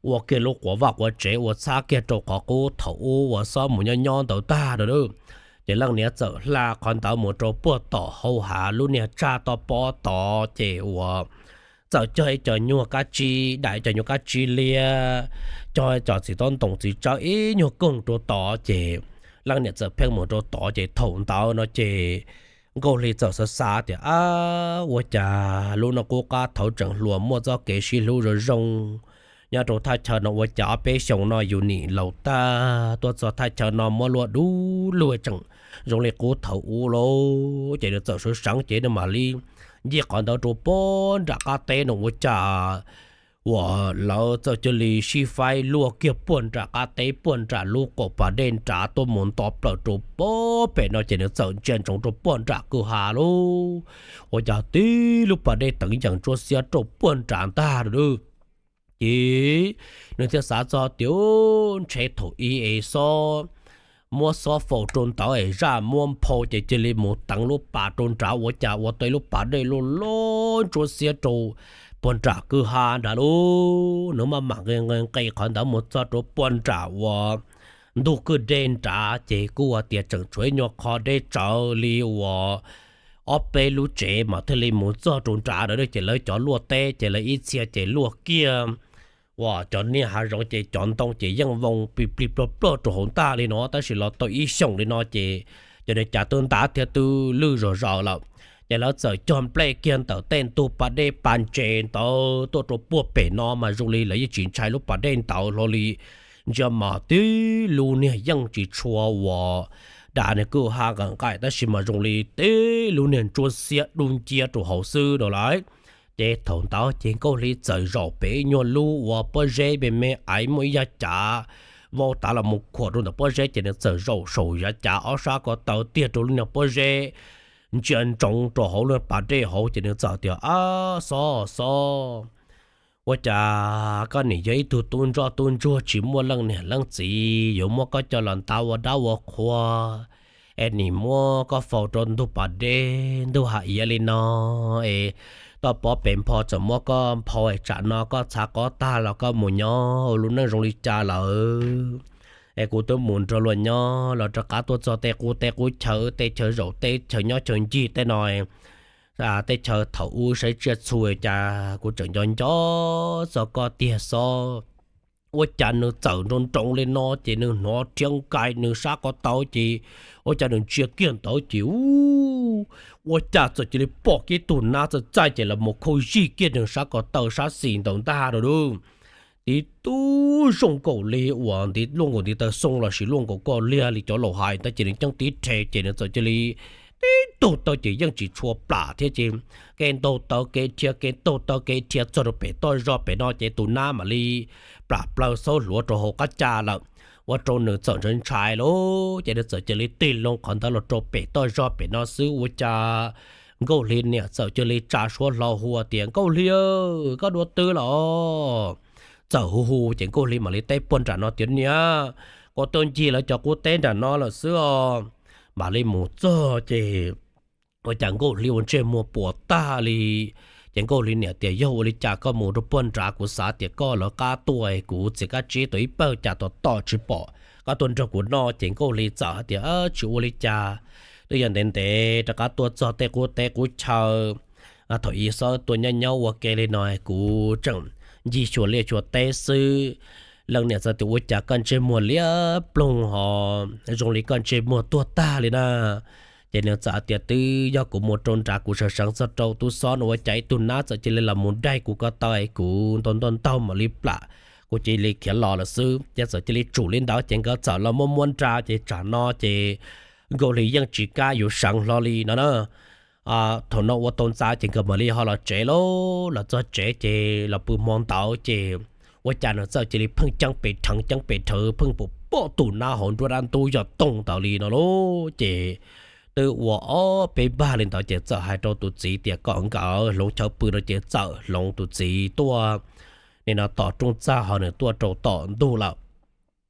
ua kiag lub quav vaj quav tsev ua txhab kiag rau qhov qub thaum ub uas xob mus nyob nyob ntawd tag no. Ces leej niam txawm hla qhov ntawd mus rau puag tom hauv hav lub niag tsag toj pob tod ces uas txawm cog ib co nyuag kab tsib, dam ib co nyuag kab tsib liab, cog ib co txiv tob ntoo txiv tsawb ib nyuag koog rau tod ces leej niam txawm pheej mus rau tod ces thaum ntawd no ces Nkauj Hli txawm xav xav tias, Ab, ua cas lub no qub qab thaum tseem hluas muaj txoj kev sib hlub zoo zoo, nyob rau thaj chaw no ua cas ob peb xyoos no yus nim laus tag tuaj txog thaj chaw no muab luag dub luag tseem zoo li qub thaum ub lauj. Ces nws txawm sawv seev ces nws mam li ncig qhov ntawd rau puag nram qab teb no ua cas uas lawv txawm cia li sib faib luaj kiag puag nram qab teb puag nram lub qaum pas dej nrad tuaj mus nto plaws rau puag pem no ces nws txawm ntsia ntsoov rau puag nram kwj ha lauj. Ua cas tib lub pas dej teev yees ntsuab xiab rau puag nram ntag lauj. Ces nws thiaj xav txog tias ntshe thaum ub es xob muab xob faus rau ntawd es zaj muab nphau ces cia li mus teev lub pas rau nrad ua cas ua tau ib lub pas dej loj loj ntsuab xiab rau puag nram kwj ha nrad lauj. Nws maj mam nqis nqis nqis qhov ntawd mus txog rau puag nram uas ntug kwj dej nrad ces kuj ua tias tseem tshuav ib nyuag qho deb tsawv li uas ob peb lub tsev mas thiaj li mus txog rau nrad ntawd ces lawv cov luaj teb ces lawv ib txhia ces luaj kiag uas cov niag hav zoov ces cov ntoo ces yeej vau plig plig plog plog rau hauv ntag li no tab sis los tau ib xyoos li no ces cov niag cav twb ntab thiab twb lwj zom zaws lawm. Ces lawv txawm cog nplej kiag ntawm tej ntug pas dej pas ntses ntawd tuaj rau puag pem no mas zoo li lawv yeej tsis ntshai lub pas dej ntawd hlo li. Ntsia mas tib lub niag yeej tsis tshua uas dam niag kwj ha nqaim nqaim tab sis mas zoo li tib lub niag ntsuab xiab dub nciab rau hauv xwb no lauj. Ces thaum ntawd ces Nkauj Hli txawm zaum pem ib nyuag lub uas pob zeb me me aiv muaj ib yav cav vau tav los mus khuam rau ntawm pob zeb ces nws txawm zaum saum yav cav ob sab ko taw tiag rau lub niag pob zeb ntsia ntsoov rau hauv lub pas dej hauv ces nws txawm tias, Ab, xob xob, ua cas koj nim yog ib tug tub ntsoj tub ntsuag tsis muaj leej niam leej txiv yuav muab koj coj los nta ua dab ua qhua es nim muab koj faus rau ntug pas dej ntug hav iav li no es toj pob pem npho txawm muab koj nphau es tsam no koj txhav qob tag los koj mus nyob ua lub neej zoo li cas lawm. Es kuv twb mus nrog luag nyob los rov qab tuaj txog tej qub teb qub chaw, tej chaw zaum teb chaw nyob chaw ncig tej no, tej chaw thaum ub saib tsiaj txhu cas kuv tseem nco nco txog koj tiag xob. Ua cas nws txawm nroo nroo li no ces nws hnov rhiab nkaig nws sab ko taw ces ua cas nws ntsia kiag ntawd ces ua cas txawm cia li pom kiag tus nab txaij txaij ces los mus khau zij kiag nws sab ko taw sab xis ntawd ntag lauj. Tiv tub zoo nkaus li uas ntiv luaj nkaus ntiv taw xoo lossis luaj nkaus koj liag li cov laus hais ntawd ces nws ceeb tib rhe ces nws txawm cia li tib ntaug taw ces yeej tsis tshua plam thiab ces kev ntaug taw kev dhia kev ntaug taw kev dhia txog rau pem toj zog pem no ces tus nab mam li plam plaws xaub hluav rau hauv qab cag lawm. Ua rau nws txawm ntshai ntshai lauj ces nws txawm cia li tig loo qhov ntawd los rau pem toj zog pem no xwb ua cas Nkauj Hli niam txawm cia li tsa suab hlo hu tias, Nkauj Hli, koj dua twg los? Txawm hu hu ces Nkauj Hli mam li teb puag nram no tias, Niam, kuv tuaj ncig lawv cov qub teb nram no lawm xwb os. Mam li mus txog ces ua cas Nkauj Hli ua ntsej muag puas tag li. Ces Nkauj Hli niam tias, Yog ua li cas koj mus rau puag nrad? Kuv xav tias koj lawv qab tuaj, kuv txiav kab tsib tau ib pawg cas tom tom tsis pom, koj tuaj nrog kuv noj. Ces Nkauj Hli txawm hais tias, Tsis ua li cas, twb yog ntev ntev rov qab tuaj txog tej qub teb qub chaw. Thaum ub xob tuaj nyob nyob ua ke li no kuv tseem ncig xyuas liaj xyuas teb xwb. Leej niam txawm tias, Ua cas koj ntsej muag liab ploog ho zoo li koj ntsej muag tuag tag li na? Ces nws txawm tias, Twb yog kuv mus rau nrad kuv sawv seev txog rau tub xob no ua cas ib tug nab txawm cia li los mus daig kuv ko taw es kuv ntau ntau ntaug mam li plam, kuv cia li khiav los lawm xwb. Ces txawm cia li tsum li ntawd ces nkawd txawm los muab muab nra ces tsam no ces Nkauj Hli yeej tsis kam yuav seev hlo li no na. Thaum no ua tau ntxa ces nkawd mam li ho los tsev lauj. Los txog tsev ces los pw hmo ntawd ces ua cas nws txawm cia li pheej ceeb pes rheev ceeb pes rheev pheej pom pom tus nab hauv nruab dab ntub yog toog ntawd li no lauj. Ces twb ua ob peb npag li ntawd ces txawm hais rau tus txiv tias kom nkawd hloov chaw pw no ces txawm hloov tus txiv tuaj nim no tom rooj txaj ho nws tuaj rau tom ntug lawm.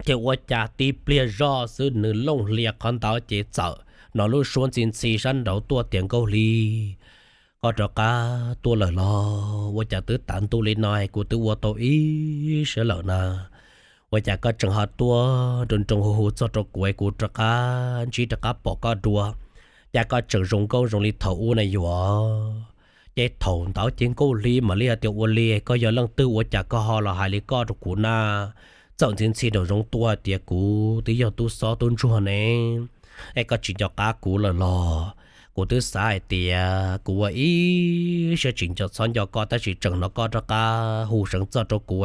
Ces ua cas tib pliag zoj xwb nws looj hlias qhov ntawd ces txawm hnov lub suab ntxhi ntxhi sab nraud tuaj tias, Nkauj Hli, koj rov qab tuaj lawm los? Ua cas twb tav ntuj li no kuv twb ua tau ib siab lawm na. ua cas koj tseem ho tuaj nroo nroo hu hu txog rau kuv es kuv rov qab ntsib rov qab pom koj dua, cas koj tseem zoo nkauj zoo li thaum ub na yuav? Ces thaum ntawd ces Nkauj Hli mam li hais tias, ua li koj yog leej twg ua cas koj ho los hais li koj rau kuv na? Txawm ntxhi ntxhi nraum zoov tuaj hais tias kuv twb yog tub xob tub ntsuag ne, es koj tsis nco qab kuv lawm los? Kuv twb xav hais tias kuv ua ib siab tsis nco txhob nco koj tab sis tseem hnov koj rov qab hu seev txog rau kuv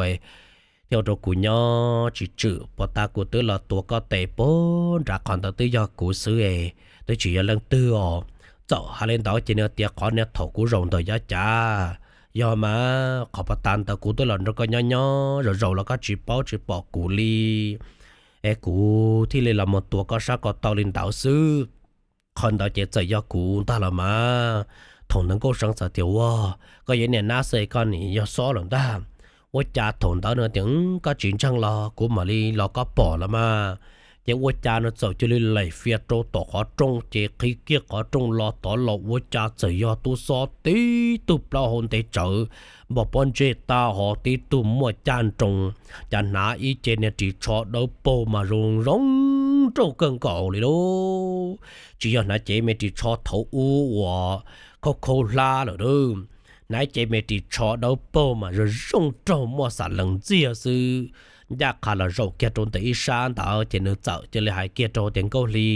thiaj ua rau kuv nyob tsis tswm pos tas kuv twb los tuav koj tes pag nrad, qhov ntawd twb yog kuv xwb es twb tsis yog leej twg os. Txawm hais li ntawd ces nws tias qhov niag thaum kuv zaum ntawm yav cav, yog mas qhov pos tas ntawd kuv twb los nrog koj nyob nyob zaum zaum los koj tsis paub tsis pom kuv li, es kuv thiaj li los mus tuav koj sab ko taw li ntawd xwb. Qhov ntawd ces txawm yog kuv ntag los mas. Thaum ntawd Nkauj Seev txawm tias, ua, koj yog niag nab xwb koj nim yog xob lawm ntag. Ua cas thaum ntawd nws tias, koj tsis ntseeg los kuv mam li los koj pom los mas. Ces ua cas nws txawm cia li laim fias rau tom qhov rooj ces qhib kiag qhov rooj los tod los ua cas txawm yog tub xob tib tug plaub hau ntev tsawv, npog pob ntseg tag hos tib tug muaj caj nroos, cas hnav ib ce niag ris tsho dawb paug mas zoo zoo nraug kawg nkaus li lauj. Tsis yog hnav cev me ris tsho thaum ub uas khaub khaub hlab lawm, hnav ib ce me ris tsho dawb paug mas zoo zoo nraug muaj xam lees ntxiag xwb. Ncaj qha los zaum kiag rau ntawm ib sab ntawd ces nws txawm cia li hais kiag rau tias, Nkauj Hli,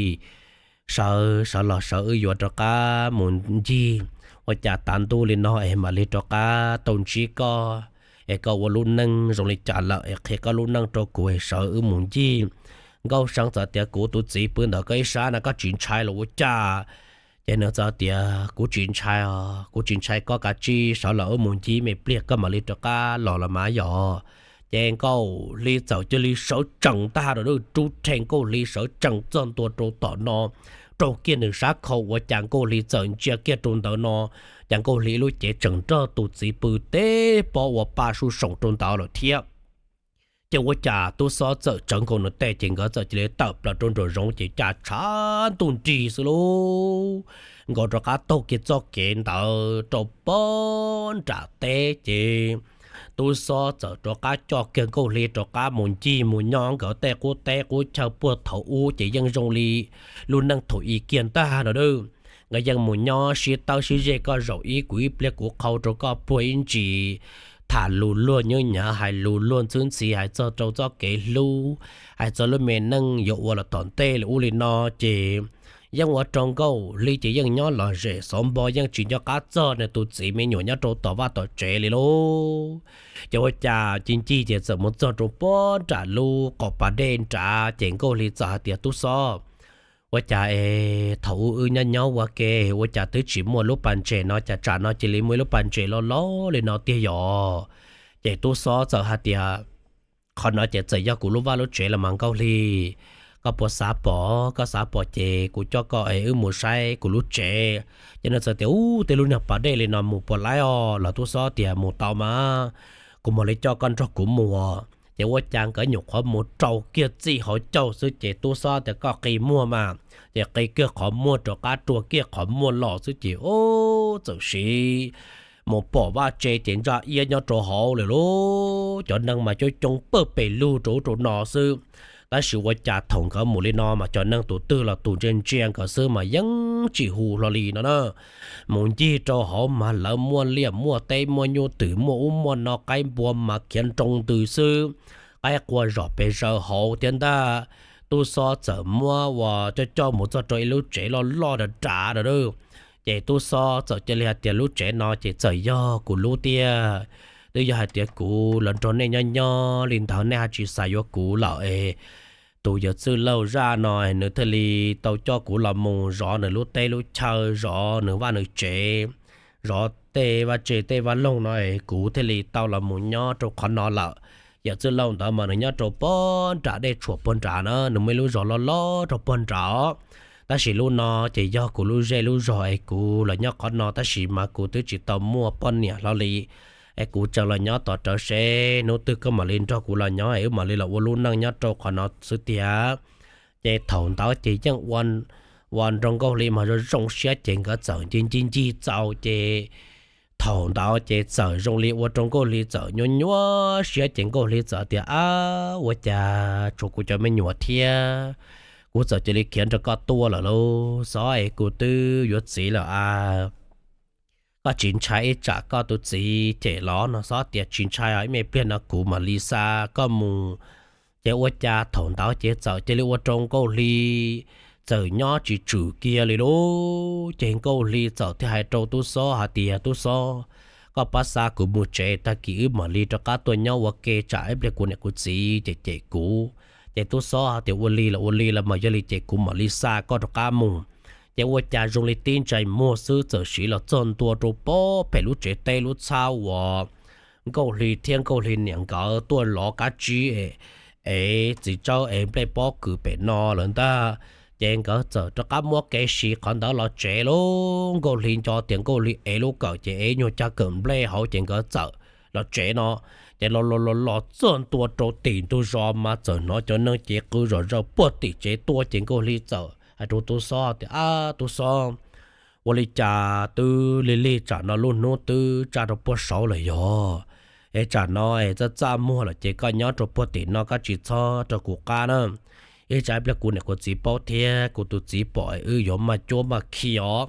sawv, sawv los sawv, wb yuav rov qab mus ncig, ua cas tav ntuj li no es mam li rov qab tau ntsib koj, es koj ua lub neej zoo li cas lawm es qhia koj lub neej rau kuv es sawv wb mus ncig. Nkauj Seev txawm tias, kuv tus txiv pw ntawm koj ib sab no koj tsis ntshai los ua cas? Ces nws txawm tias, kuv tsis ntshai os, kuv tsis ntshai koj kav tsij sawv los wb mus ncig me pliag koj mam li rov qab los los mas yog. Ces Nkauj Hli txawm cia li sawv tsees ntag, rub rhe Nkauj Hli sawv tsees txog ntua rau tom no, raug kiag nws sab khau ua cas Nkauj Hli txawm ntsia kiag rau ntawd no, cas Nkauj Hli lub cev tseem nrog tus txiv pw teb pob ua pa su soom rau ntawd lawm thiab. Ces ua cas tub xob txawm tsawv nkaus nws tej ces nkawd txawm cia li tawm plaws rau nraum zoov ces cas tshav ntuj nrig xwb lauj. Nkawd rov qab taug kiag txoj kev ntawd rau pob nram teb ces tub xob txawm rov qab coj kiag Nkauj Hli rov qab mus ncig mus nyob nkawd tej qub teb qub chaw puag thaum ub ces yeej zoo li lub neej thaum i kiag ntag no. Nkawd yeej mus nyob sib tawb sib zej, koj zaum ib kuv ib pliag, kuv qhau rau koj puag ib ntsis, tham lus luag nyob nyav, hais lus luag ntxhwb ntxhi, hais txog rau txoj kev hlub, hais txog lub me neej yuav ua los tom ntej li ub li no ces yeej ua rau Nkauj Hli ces yeej nyob lom zem xov npo, yeej tsis nco qab txog nws tus txiv me nyuam nyob rau tom vaj tom tsev li lauj. Ces ua cas ncig ncig ces txawm mus txog rau pob nram lub qaum pas dej nrad ces Nkauj Hli txawm hais tias, tub xob, ua cas es thaum ub wb nyob nyob ua ke ua cas twb tsis muaj lub pas ntses no, cas tsam no cia li muaj ib lub pas ntses loj loj li no tiag yom? Ces tub xob txawm hais tias, qhov no ces txawm yog kuv lub vaj lub tsev los mas Nkauj Hli, koj puas xav pom? Koj xav pom ces kuv coj koj es wb mus saib kuv lub tsev. Ces nws txawm tias, ub, tej lub niag pas dej li no mus puas laib os? Los tub xob tias, mus tau mas, kuv mam li coj koj nrog kuv mus. Ces ua cas nkawd nyuam qhuav mus rau kiag txij hauv caug xwb ces tub xob tias, koj qi muag mas. Ces qi kiag qhov muag rov qab rua kiag qhov muag los xwb ces ub, txawm siv mus pom vaj tse ces ntsaj iab nyob rau hauv lawm lauj. Cov neeg mas coob coob pawg pes lug rau ub rau no xwb. Tab sis ua cas thaum nkawd mus li no mas cov neeg tus twg los tus ntsia ntsia nkawd xwb mas yeej tsis hu hlo li no na. Mus ncig rau hauv mas lawv muaj liaj muaj teb, muaj nyuj twm, muaj ub muaj no, qaib npua mas khiav nroo ntws xwb. Qaib qua zom pes zaws hauv thiab ntag. Tub xob txawm muab ua coj coj mus txog rau ib lub tsev loj loj dav dav. Ces tub xob txawm cia li hais tias, lub tsev no ces txawm yog kuv lub tiag. Twb yog hais tias kuv los nrog nej nyob nyob li ntawd nej ho tsis xav yuav kuv lawm es tus yawm txwj laug zaj no nws thiaj li tau coj kuv los mus zov nws lub teb lub chaw, zov nws vaj nws tsev, zov tej vaj tse tej vaj loog no es kuv thiaj li tau los mus nyob rau qhov no lawm. Yawm txwj laug ntawd mas nws nyob rau pob nram dej tshuam puag nrad na, nws muaj ib lub zos loj loj rau puag nrad. Tab sis lub no ces yog kuv lub zej lub zog es kuv los nyob qhov no tab sis mas kuv twb tsis tau muaj poj niam hlo li. Es kuv tseem los nyob tom rawv seb hnub twg koj mam li nrog kuv los nyob es wb mam li los ua lub neej nyob rau qhov no xwb tiag. Ces thaum ntawd ces yeej ua nrog Nkauj Hli mas zoo zoo siab ces nkawd txawm ncig ncig ncig txaus ces thaum ntawd ces txawm zoo li ua rau Nkauj Hli txawm nyuaj nyuaj siab ces Nkauj Hli txawm tias, Ab, ua cas tshuav kuv cov me nyuam thiab, kuv txawm cia li khiav nrog koj tuaj lawm lauj. Xob es kuv twb yuav txiv lawm a, koj tsis ntshai ib tsam koj tus txiv cem los no? Xob tias, Tsis ntshai os, ib me pliag no kuv mam li xa koj mus. Ces ua cas thaum ntawd ces txawm cia li ua rau Nkauj Hli txawm nyob tsis tswm kiag li lauj. Ces Nkauj Hli txawm thiaj hais rau Tub Xob hais tias, Tub Xob, koj pab xa kuv mus tsev, tag kis wb mam li rov qab tuaj nyob ua ke, tsam ib pliag kuv niam kuv txiv ces cem kuv. Ces Tub Xob hais tias, Ua li los ua li los mas, yog li ces kuv mam li xa koj rov qab mus. Ces ua cas zoo li tib ntsais muag xwb txawm siv los txog ntua rau pob pem lub tsev teb lub txhab uas Nkauj Hli thiab Nkauj Hli niam nkawd tuaj lov kab tsib es txiv tsawb es nplej pob kws pem no lawm ntag. Ces nkawd txawm rov qab muab kev siv qhov ntawd los tsev lauj. Nkauj Hli nco tias Nkauj Hli ev lub kawm ces ev nyuag cag kawm nplej hauv ces nkawd txawm los tsev no. Ces los los los los txog ntua rau tim ntug zos mas txawm hnov cov neeg cev qw zom zaws puag tim tsev tuaj ces Nkauj Hli txawm hais rau Tub Xob tias, Ab, Tub Xob, ua li cas twb lig lig tsam no lub hnub twb tsa rau puag saud lawm yog, es tsam no es txaj txaj muag lawm ces koj nyob rau puag tim no koj tsis txhob rau kuv qab na. Ib tsam ib pliag kuv niam kuv txiv paub thiab kuv tus txiv pom es wb yuav maj cuab maj khi os.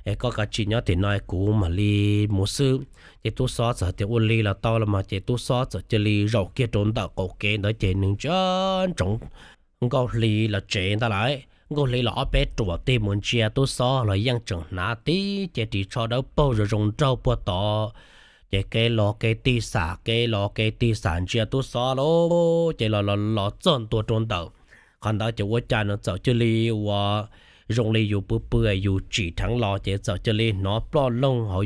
Es koj kav tsij nyob tim no es kuv mam li mus xwb. Ces Tub Xob txawm tias, Ua li los tau los mas. Ces Tub Xob txawm cia li zaum kiag rau ntawm qaum kev ntawd ces nws ntsia ntsoov Nkauj Hli los tsev ntag lauj. Nkauj Hli los ob peb ruam tig mus ntsia Tub Xob los yeej tseem hnav tib ce ris tsho dawb paug zoo zoo nraug puag tod. Ces kev los kev tig xam, kev los kev tig xam ntsia Tub Xob lauj. Ces los los los txog ntua rau ntawm qhov ntawd ces ua cas nws txawm cia li ua zoo li yus pw pw yus tsim dheev los ces txawm cia li hnov ploj loog hauv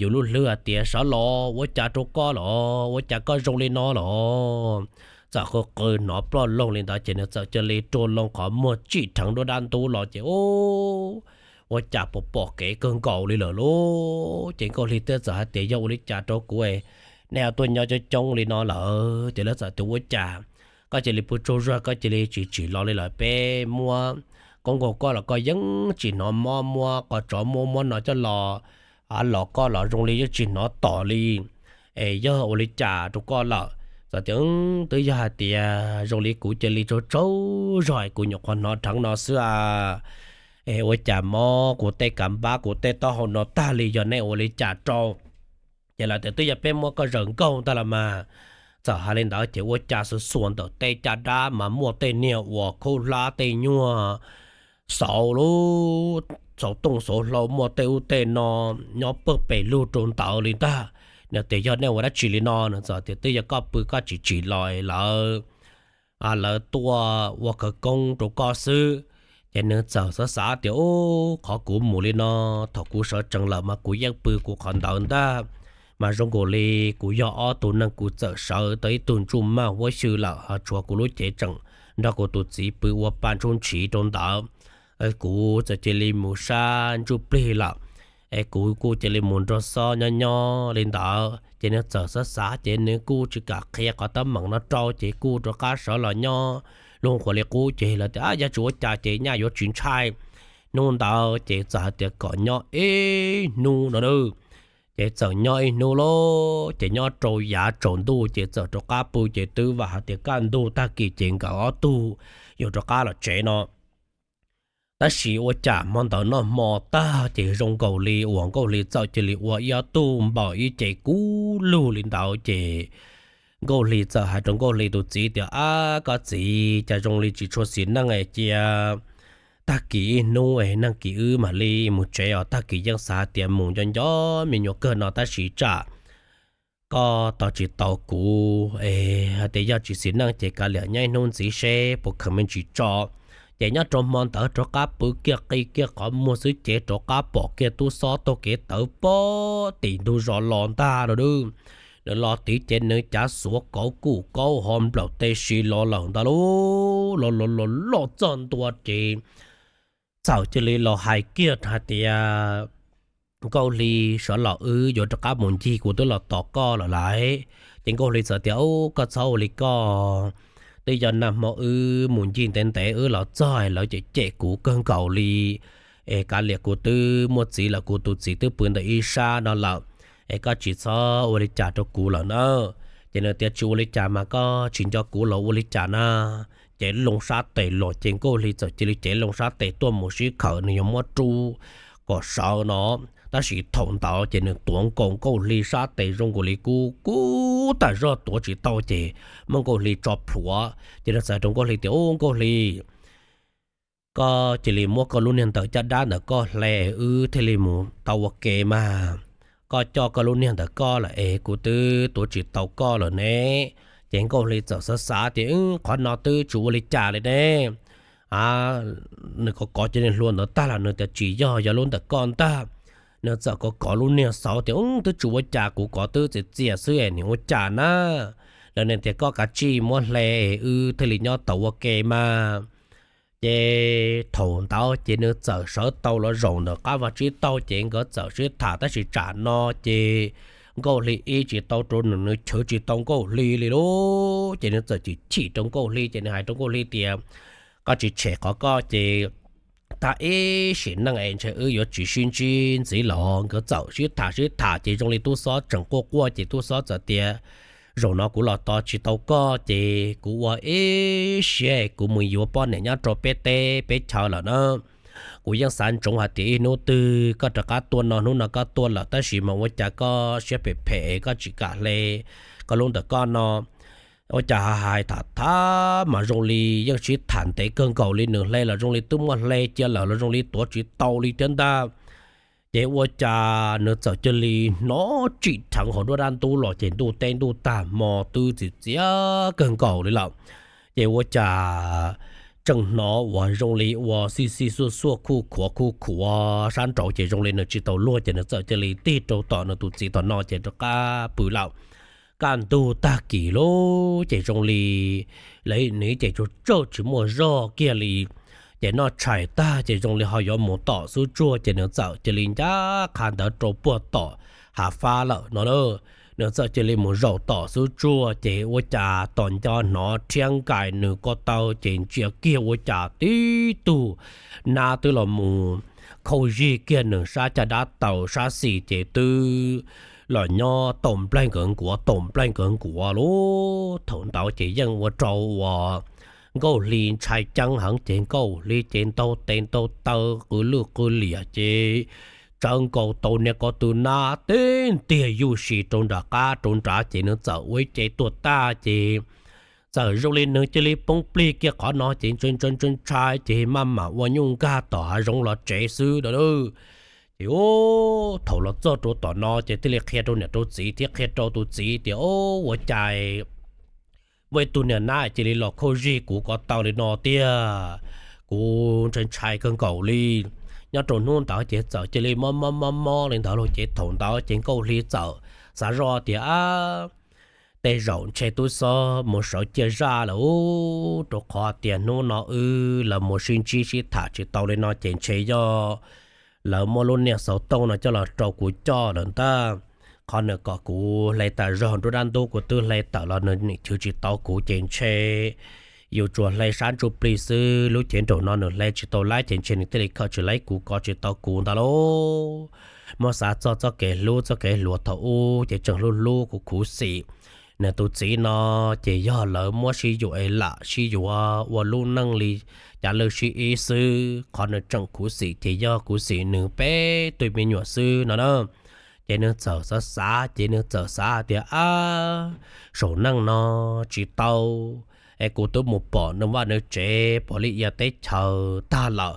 yus lub hlwb hais tias, Sawv los, ua cas rau koj los? Ua cas koj zoo li no los? Txawm qw qw hnov ploj loog li ntawd ces nws txawm cia li rua loo qhov muag tsim dheev duab dab ntub los ces ub, ua cas pom pom kev kawg nkaus li lawm lauj. Ces Nkauj Hli thiaj txawm hais tias, Yog ua li cas rau kuv, nej tuaj nyob coob coob li no lawm? Ces lawv txawm tias, Ua cas koj cia li pw tsaug zog, koj cia li tsis tsim los li lawm? Peb muab koob nkaus koj los koj yeej tsis hnov mob, muab qos tsov muab muab no coj los, los koj los zoo li yeej tsis hnov tom li. Es yog ua li cas rau koj lawm? Txawm tias, Twb yog hais tias zoo li kuv cia li tsaug tsaug zog es kuv nyuam qhuav hnov dheev no xwb a. Es ua cas mob kuv tej kav npab kuv tej taub hau no tag li, yog nej ua li cas rau? Ces lawv tias, Twb yog peb muab koj zaws nkaug ntag los mas. Txawm hais li ntawd ces ua cas xuas xuas ntawm tej caj dab mas muaj tej niag uas khaub hlab tej nyuag xauv lub xauv tooj xauv hlau, muaj tej ub tej no nyob pawg pes lug rau ntawd li ntag. Nws tias, Yog nej ua dab tsi li no? Nws txawm tias, Twb yog koj pw koj tsis tsim los lawv, lawv tuaj ua khawv koob rau koj xwb. Ces nws txawm xav xav tias, Ub, qhov kuv mus li no, thaum kuv sawv tsees lawm mas kuv yeej pw kuv qhov ntawd ntag. Mas zoo nkaus li kuv yog ob tug neeg, kuv txawm sawv tau ib tug ntsuj maj huab xyw lawm, ho tshuav kuv lub cev tseem nrog kuv tus txiv pw ua pa ntsuj ntshiv rau ntawd. Kuv txawm cia li mus sab ntsuj plig lawm, es kuv kuj cia li mus nrog Xob nyob nyob li ntawd. Ces nws txawm xav xav ces nws kuj tsis kam qhia qhov teeb meem no rau, ces kuj rov qab sawv los nyob lub qhuav li qub. Ces lawv tias, Ab, yog tsis ua cas ces nyaj yuav tsis ntshai. Hnub ntawd ces txawm hais tias kom nyob ib hnub no na. Ces txawm nyob ib hnub lauj, ces nyob rau yav tsaus ntuj ces txawm rov qab pw, ces twb vam hais tias kaj ntug tag kis ces nkawd ob tug yuav rov qab los tsev no. Tab sis ua cas hmo ntawd noj hmo tag ces zoo nkaus li uas Nkauj Hli txawm cia li ua ib ob tug npaws ib ce kub lug li ntawd. Ces Nkauj Hli txawm hais rau Nkauj Hli tus txiv tias, Ab, koj txiv, cas zoo li tsis tshua xis neej es cia tag kis ib hnub es nag kis wb mam li mus tsev os. Tag kis yeej xav hais tias mus nco nco me nyuam kawg no, tab sis tsam koj tos tsis tau kuv es hais tias yog tsis xis neej ces kav liam nyob ib hnub ntxiv seb puas kheev me ntsis tso. Ces nyob rau hmo ntawd rov qab pw kiag qi kiag qhov muag xwb ces rov qab pom kiag Tub Xob taug kev tawm pog tim ntug zos los ntag no dub. Nws los tid ces nws cav xuav kauv kuj kaub ho nplaum teb si los lawm ntag lauj. Los los los los txog ntua ces txawm cia li los hais kiag hais tias, Nkauj Hli, sawv los wb yuav rov qab mus ncig, kuv twb los tos koj lawm lauj. Ces Nkauj Hli txawm tias, Ub, koj txhob ua li ko, twb yog nag hmo wb mus ncig ntev ntev wb los txog lawv cem cem kuv kawg nkaus li. Es kav liam kuv twb muaj txiv lawm, kuv tus txiv twb pw ntawm ib sab no lawm. es koj tsis txhob ua li cas rau kuv lawm nawb. Ces nws tias tsis ua li cas mas koj tsis nco kuv los ua li cas na. Ces loo sab tes los ces Nkauj Hli txawm cia li cev loo sab tes tuaj mus sib khawm nws yuav muab rub kom sawv no. Tab sis thaum ntawd ces nws tuav nkaus Nkauj Hli sab tes zoo nkaus li kub kub tag zog tuav tsis tau ces muab Nkauj Hli tso plhuav ces nws txawm rau Nkauj Hli tias, Ub Nkauj Hli, koj cia li muab koj lub niag ntawm caj dab ntawm koj hle wb thiaj li mus tau ua ke mas. Koj coj koj lub niag ntawm koj lawm es kuv twb tuav tsis tau koj lawm ne. Ces Nkauj Hli txawm xav xav tias, Wb, qhov no twb tsis ua li cas li ne. A, nws kov kov cov niag hlua ntawd tag los nws tias tsis yog, yog lub ntawm koj ntag. Nws txawm kov kov lub niag xauv tias, Ub, twb tsis ua cas, kuv kov twb txias txias xwb es nim ua cas na. Lawv nws tias koj kav tsij muab hle, wb thiaj li nyob tau ua ke mas. Ces thaum ntawd ces nws txawm sawv tau los zaum ntawm qab vaj tsib taug ces nkawd txawm sib tham tab sis tsam no ces Nkauj Hli ib tsis tau rau nws, nws chwv tsis tau Nkauj Hli li lauj. Ces nws txawm chim chim rau Nkauj Hli ces nws hais rau Nkauj Hli tias, Koj tsis tshem qhov koj ces tag ib sim neej es ntshe wb yuav tsis sib ntsib ntxiv los. Nkawd txawm sib tham sib tham ces zoo li tub xob tseem quaj quaj ces tub xob txawm tias, Zaum no kuv los tos tsis tau koj ces kuv ua ib siab kuv mus yuav poj niam nyob rau peb teb peb chaw lawm na. Kuv yeej xav ntsoov hais tias ib hnub twg koj rov qab tuaj no, hnub no koj tuaj lawm tab sis mas ua cas koj siab phem phem koj tsis kam hle koj lub ntawm koj no. Ua cas hais hais tham tham mas zoo li yeej sib tham ntev kawg nkaus li, nws hle los zoo li twb muaj hle cia lawm los zoo li tuav tsis tau li thiab ntag. Ces ua cas nws txawm cia li hnov tsim dheev hauv nruab dab ntub los ces ntuj teb ntuj tag hmo twb txias txias kawg nkaus li lawm. Ces ua cas tseem hnov uas zoo li ua xij xij xuaj xuaj khuj khuav khuj khuav sab nraud ces zoo li nws tsis tau luag ces nws txawm cia li tig rau tom nws tus txiv tom no ces rov qab pw lawm. Kaj ntug tag kis lawm ces zoo li lawv nws ces tsuas tsawg tsis muaj zog kiag li. Ces noj tshais tag ces zoo li ho yuav mus tom xub tsuag ces nws txawm cia li ncaj qha ntawd rau puag tom hav fab lawm no na. Nws txawm cia li mus zaum tom xub tsuag ces ua cas tom nco hnov rhiab nkais nws ko taw ces ntsia kiag ua cas tib tug nab twb los mus khauj zig kiag nws sab caj dab taw sab xis ces twb los nyob taum nplaig nkawd nkuav taum nplaig nkawd nkuav lauj. Thaum ntawd ces yeej ua rau uas Nkauj Hli ntshai ceeb heev ces Nkauj Hli ces ntaug tes ntaug taw qw lwj qw liam ces tsawv nkaus tau niag ko tw nab tib ntiag yuj si rau nram qab rau nrad ces nws txawm ua ib ce tuag tag ces txawm zoo li nws cia li poob plig kiag qhov no ces ntshai ntshai ntshai ntshai ces maj mam ua nyuj nkag tom hav zoov los tsev xwb no. Ces thaum los txog rau tom no ces thiaj li qhia rau niam rau txiv thiab qhia rau tus txiv tias, Ub, ua cas muaj ib tug niag nab cia li los khauj zig kuv ko taw li no tiag, kuv ntshai ntshai kawg nkaus li. Nyob rau hnub ntawd ces txawm cia li mob mob mob mob li ntawd los ces thaum ntawd ces Nkauj Hli txawm xav zoj tias, Ab, tej zaum ntshe tub xob mus sawv ciaj zaj lawm ub, rau qhov tias hnub no wb lawv mus sib ntsib sib tham tsis tau li no ces ntshe yog lawv muab lub niag xauv tooj no coj los rau kuv coj lawm ntag. Qhov nws kom kuv hle tas zog nruab dab ntub kuv twb hle tawm los nws nim chwv tsis tau kuv ces ntshe yus tsuas hle sab ntsuj plig xwb, lub cev nraum no nws hle tsis tau lawm ces ntshe nws thiaj li khawm tsis lawm kuv, kov tsis tau kuv ntawd lauj. Muab xav txog txoj kev hlub txoj kev hluas thaum ub ces tseem hlub hlub kuv khuv xim nws tus txiv no, ces yog lawv muab sib yuav es lam sib yuav ua lub neej li cas lawv sib ib xwb. Qhov nws tseem khuv xim ces yog khuv xim nws peb tug me nyuam xwb no na. Ces nws txawm xav xav ces nws txawm xav hais tias, Ab, saum neej no tsis tau, es kuv twb mus pom nws vaj nws tsev pom li ia teb chaws tag lawm,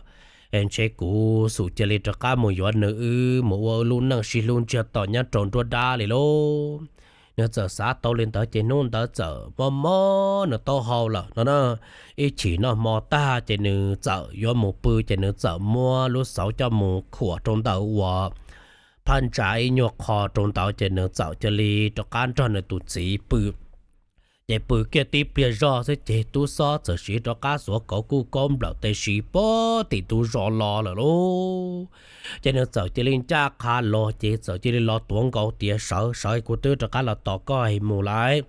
es ntshe kuv xum cia li rov qab mus yuav nws wb mus ua wb lub neej sib hlub ntsiag to nyob rau nruab dab li lauj. Nws txawm xav tau li ntawd ces hnub ntawd txawm mob mob nws taub hau lawm no na. Ib chim noj hmo tag ces nws txawm yuav mus pw ces nws txawm muab lub xauv coj mus khuam rau ntawm uas phab ntsa ib nyuag qho rau ntawd ces nws txawm cia li rov qab nrog nws tus txiv pw. Ces pw kiag tib pliag zog xwb ces tub xob txawm siv rov qab xuav kauv kuj kaub nplawm tes siv pog tim ntug zos los lawm lauj. Ces nws txawm cia li ncaj qha los ces txawm cia li los tuav nkaus tias, Sawv, sawv, kuv twb rov qab los tos koj mus lawm.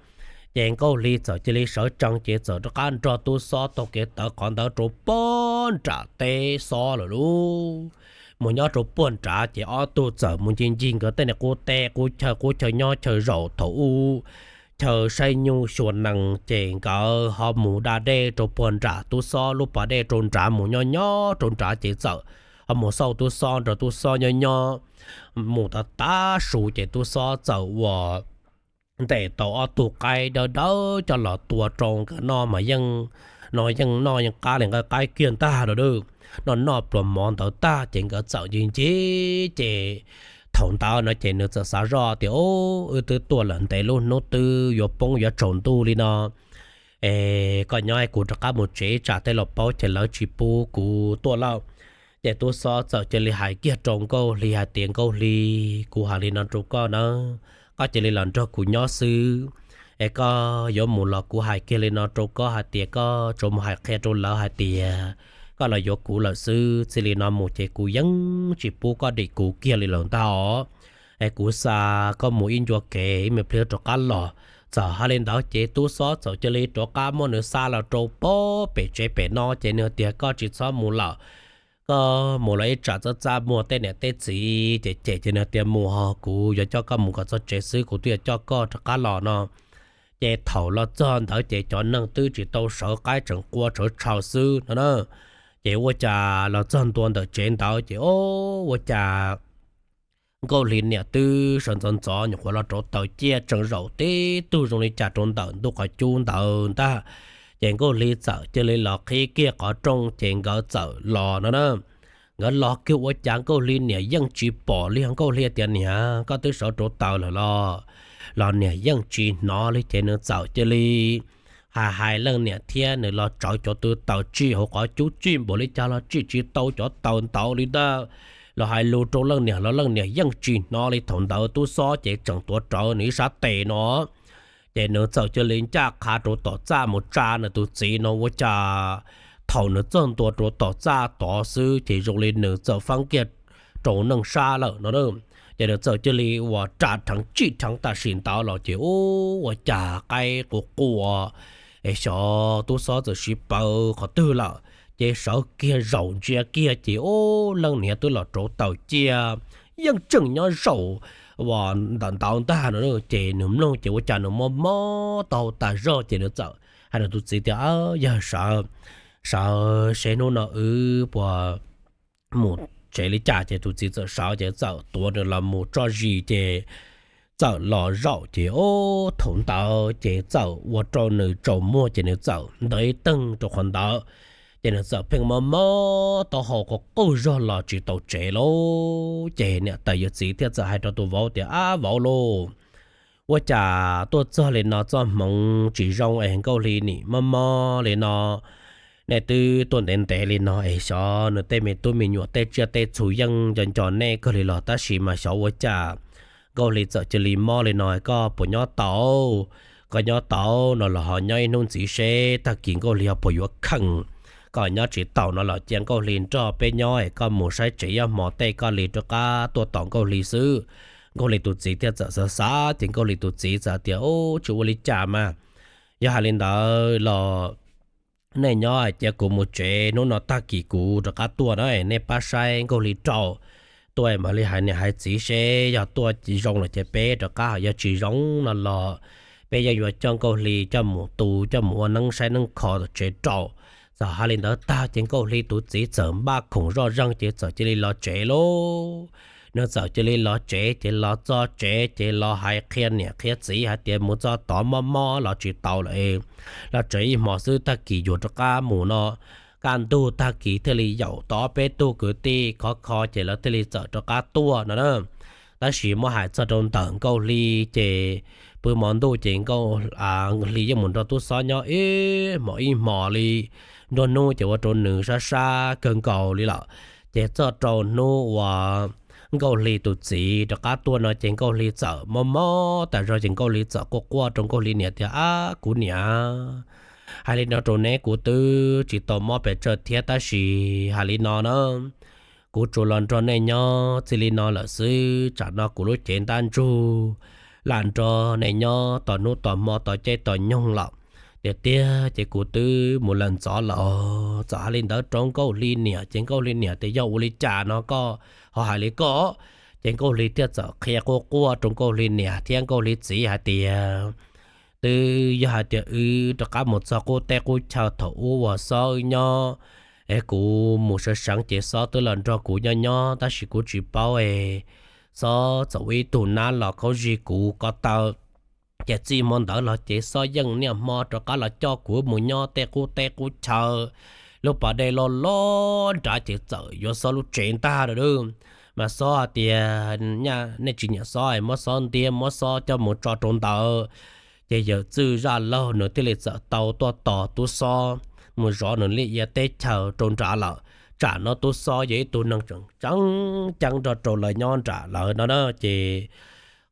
Ces Nkauj Hli txawm cia li sawv tsees ces txawm rov qab nrog tub xob taug kev tawv qhov ntawd rau pog nram teb xob lawm lauj. mus nyob rau puag nrad ces ob tug txawm mus ncig ncig nkawd tej niag qub teb qub chaw, qub chaw nyob chaw zaum thaum ub chaw saib nyuj xyuas nees ces nkawd ho mus da dej rau puag nram tub xob lub pas dej rau nrad mus nyob nyob rau nrad ces txawm ho mus xauj tub xob nrog tub xob nyob nyob mus tav tav su ces tub xob txawm ua ntes tau ob tug qaib dawb dawb coj los tua rau nkawd noj mas yeej, no yeej noj yeej qab li nqaij qaib kiag ntag lawm. Noj noj pluas mov ntawd tag ces nkawd txawm ncig ncig ces thaum ntawd no ces nws txawm xav zoj tias, Ub, wb twb tuaj lawm ntev lub hnub twb yuav poob yuav tsaus ntuj li no es koj nyob es kuv rov qab mus tsev tsam tej laus paub ces lawv tsis pub kuv tuaj lawm. Ces tub xob txawm cia li hais kiag rau Nkauj Hli hais tias, Nkauj Hli, kuv hais li no rau koj na, koj cia li los nrog kuv nyob xwb es koj yuav mus los kuv hais kiag li no rau koj hais tias koj tsuas mus hais qhia rau lawv hais tias koj los yuav kuv lawm xwb. Txij li no mus ces kuv yeej tsis pub koj dim kuv kiag li lawm ntag os. Es kuv xa koj mus ib ncua kev ib me pliag rov qab los. Txawm hais li ntawd ces tub xob txawm cia li rov qab muab nws xa los rau pem tsev pem no ces nws tias, Koj tsis txhob mus lawm. Koj mus los ib tsam txaj txaj muag tej niam tej txiv ces cem ces nws tias, Mus ho, kuv yuav coj koj mus kom txog tsev xwb kuv twb yuav coj koj rov qab los no. Ces thaum los txog ntawd ces cov neeg twb tsis tau sawv, qaib tseem qua tshawv tshau xwb no na. Ces ua cas los txog ntua ntawm tsev ntawd ces, o, ua cas Nkauj Hli niam twb sawv ntxov ntxov nyuam qhuav los rauv taws ciaj tseem zaum tib tug zoo li cas rau ntawm ntuj qhov cub ntawd ntag. Ces Nkauj Hli txawm cia li los qhib kiag qhov rooj ces nkawd txawm los no na. Nkawd los kiag ua cas Nkauj Hli niam yeej tsis pom li. Nkauj Hli tias, Niam, koj twb sawv rauv taws lawm los? Los niam yeej tsis hnov li. Ces nws txawm cia li hais hais leej niam thiab nws los tsawv cov tw taws tsij hauv qhov cub tsij npaum li cas los tsij tsis tau cov taws ntawd li ntag. Los hais lus rau leej niam los leej niam yeej tsis hnov li. Thaum ntawd tub xob ces tseem tuav rawv nws ib sab tes no. Ces nws txawm cia li ncaj qha rau tom txaj mus tsa nws tus txiv no ua cas thaum nws txog ntua rau tom txaj tod xwb ces zoo li nws txawm faib kiag rau neej sab lawm no. Ces nws txawm cia li ua ras rheev tsij rheev tam sim ntawd los ces ub, ua cas qaib qua qua es xyov tub xob txawm siv paws qhov twg lawm. Ces sawv kiag zaum ntsia kiag ces ub, leej niam twb los rauv taws ciaj yeej tseem nyob zaum ua ntawm ntawd ntag no. Ces nws mloog ces ua cas nws mob mob taub hau tas zog ces nws txawm hais nws tus txiv tias, Yawg, sawv, sawv seb hnub no wb puas mus tsev li cas. Ces tus txiv txawm sawv ces txawm tuav nws los mus tso zis ces txawm los zaum ces ub, thaum ntawd ces txawm ua rau nws tsaus muag ces nws txawm ntaus ib teeg rau qhov ntawd. Ces nws txawm pheej mob mob taub hau quj quj zog los tsis tau tsev lauj. Ces niam tais yawm txiv thiaj txawm hais rau tus vauv tias, Ab vauv lauj, ua cas tuaj txog li no txoj hmoov tsis zoo es Nkauj Hli nim mob mob li no? Nej twb tuaj ntev ntev li no es xyov nws tej me tub me nyuam tej tsiaj tej txhu yeej nco nco nej kawg li los tab sis mas xyov ua cas Nkauj Hli txawm cia li mob li no, koj puas nyob tau? Koj nyob tau no los ho nyob ib hnub ntxiv seb tag kis Nkauj Hli ho puas yuav khees. Koj nyob tsis taus no los cia Nkauj Hli nrog peb nyob es koj mus saib tsev ib hmo tej koj li rov qab tuaj tos Nkauj Hli xwb. Nkauj Hli tus txiv thiaj txawm xav xav ces Nkauj Hli tus txiv txawm tias, Ub, tsis ua li cas mas, yog hais li ntawd los nej nyob cia kuv mus tsev, hnub no tag kis kuv rov qab tuaj na, nej pab saib Nkauj Hli rau. Tuaj mam li hais niam hais txiv seb yog tuaj zoo lawm ces peb rov qab, yog tsis zoo no los peb yeej yuav coj Nkauj Hli coj mus tu coj mus ua neeb saib neeb kho tom tsev rau. Txawm hais li ntawd tag ces Nkauj Hli tus txiv txawm npaj khoom zoj zeeg ces txawm cia li los tsev lauj. Nws txawm cia li los tsev ces los txog tsev ces los hais qhia niam qhia txiv hais tias mus txog tod mob mob los tsis tau lawm, los tsev ib hmo xwb tag kis yuav rov qab mus no. Kaj ntug tag kis thiaj li yaum tau ob peb tug kwv tij khov kho ces lawv thiaj li txawm rov qab tuaj no na. Tab sis muab hais txog rau ntawm Nkauj Hli ces pw hmo ntuj ces Nkauj Hli yeej mus nrog tub xob nyob ib hmos ib hmos li. Nruab hnub ces ua rau nws sab sab kawg nkaus li lawm. Ces txog rau hnub uas Nkauj Hli tus txiv rov qab tuaj no ces Nkauj Hli txawm mob mob tas zog ces Nkauj Hli txawm quaj quaj rau Nkauj Hli niam tias, Ab kuv niam, hais li no rau neb, kuv twb tsis tau mob pes tsawg thiab tab sis hais li no na, kuv tsuas los nrog nej nyob txij li no lawm xwb, tsam no kuv lub cev ntab ntsug lam nrog nej nyob tos hnub tos hmo tos caij tos nyoog lawm. tiag tiag ces kuv twb mus lawm ntxov lawm. Txawm hais li ntawd rau Nkauj Hli niam ces Nkauj Hli niam tias yog ua li cas no koj ho hais li koj. Ces Nkauj Hli thiaj txawm qhia quaj quaj rau Nkauj Hli niam thiab Nkauj Hli txiv hais tias twb yog hais tias wb rov qab mus txog qub teb qub chaw thaum ub uas Xob wb nyob es kuv mus sawv seev ces Xob twb los nrog kuv nyob nyob tab sis kuv tsis paub es Xob txawm ua ib tug nab los khaub zig kuv ko taw. Ces txij hmo ntawd los ces Xob yeej niaj hmo rov qab los coj kuv mus nyob tej qub teb qub chaw. Lub pas dej loj loj nrad ces txawm yuav Xob lub tsev ntag lawm. Mas Xob hais tias nej tsis nyiam Xob es muab Xob ntiab muab Xob coj mus tso rau ntawd. Ces yawm txwj zaj laug nws thiaj li txawm tau tuaj tos tub Xob mus zov nws liaj ia teb chaws rau nrad lawm. Tsam no tub Xob yog ib tug neeg tseem tseeb ceeb nrog rau lawv nyob nram lawv no na ces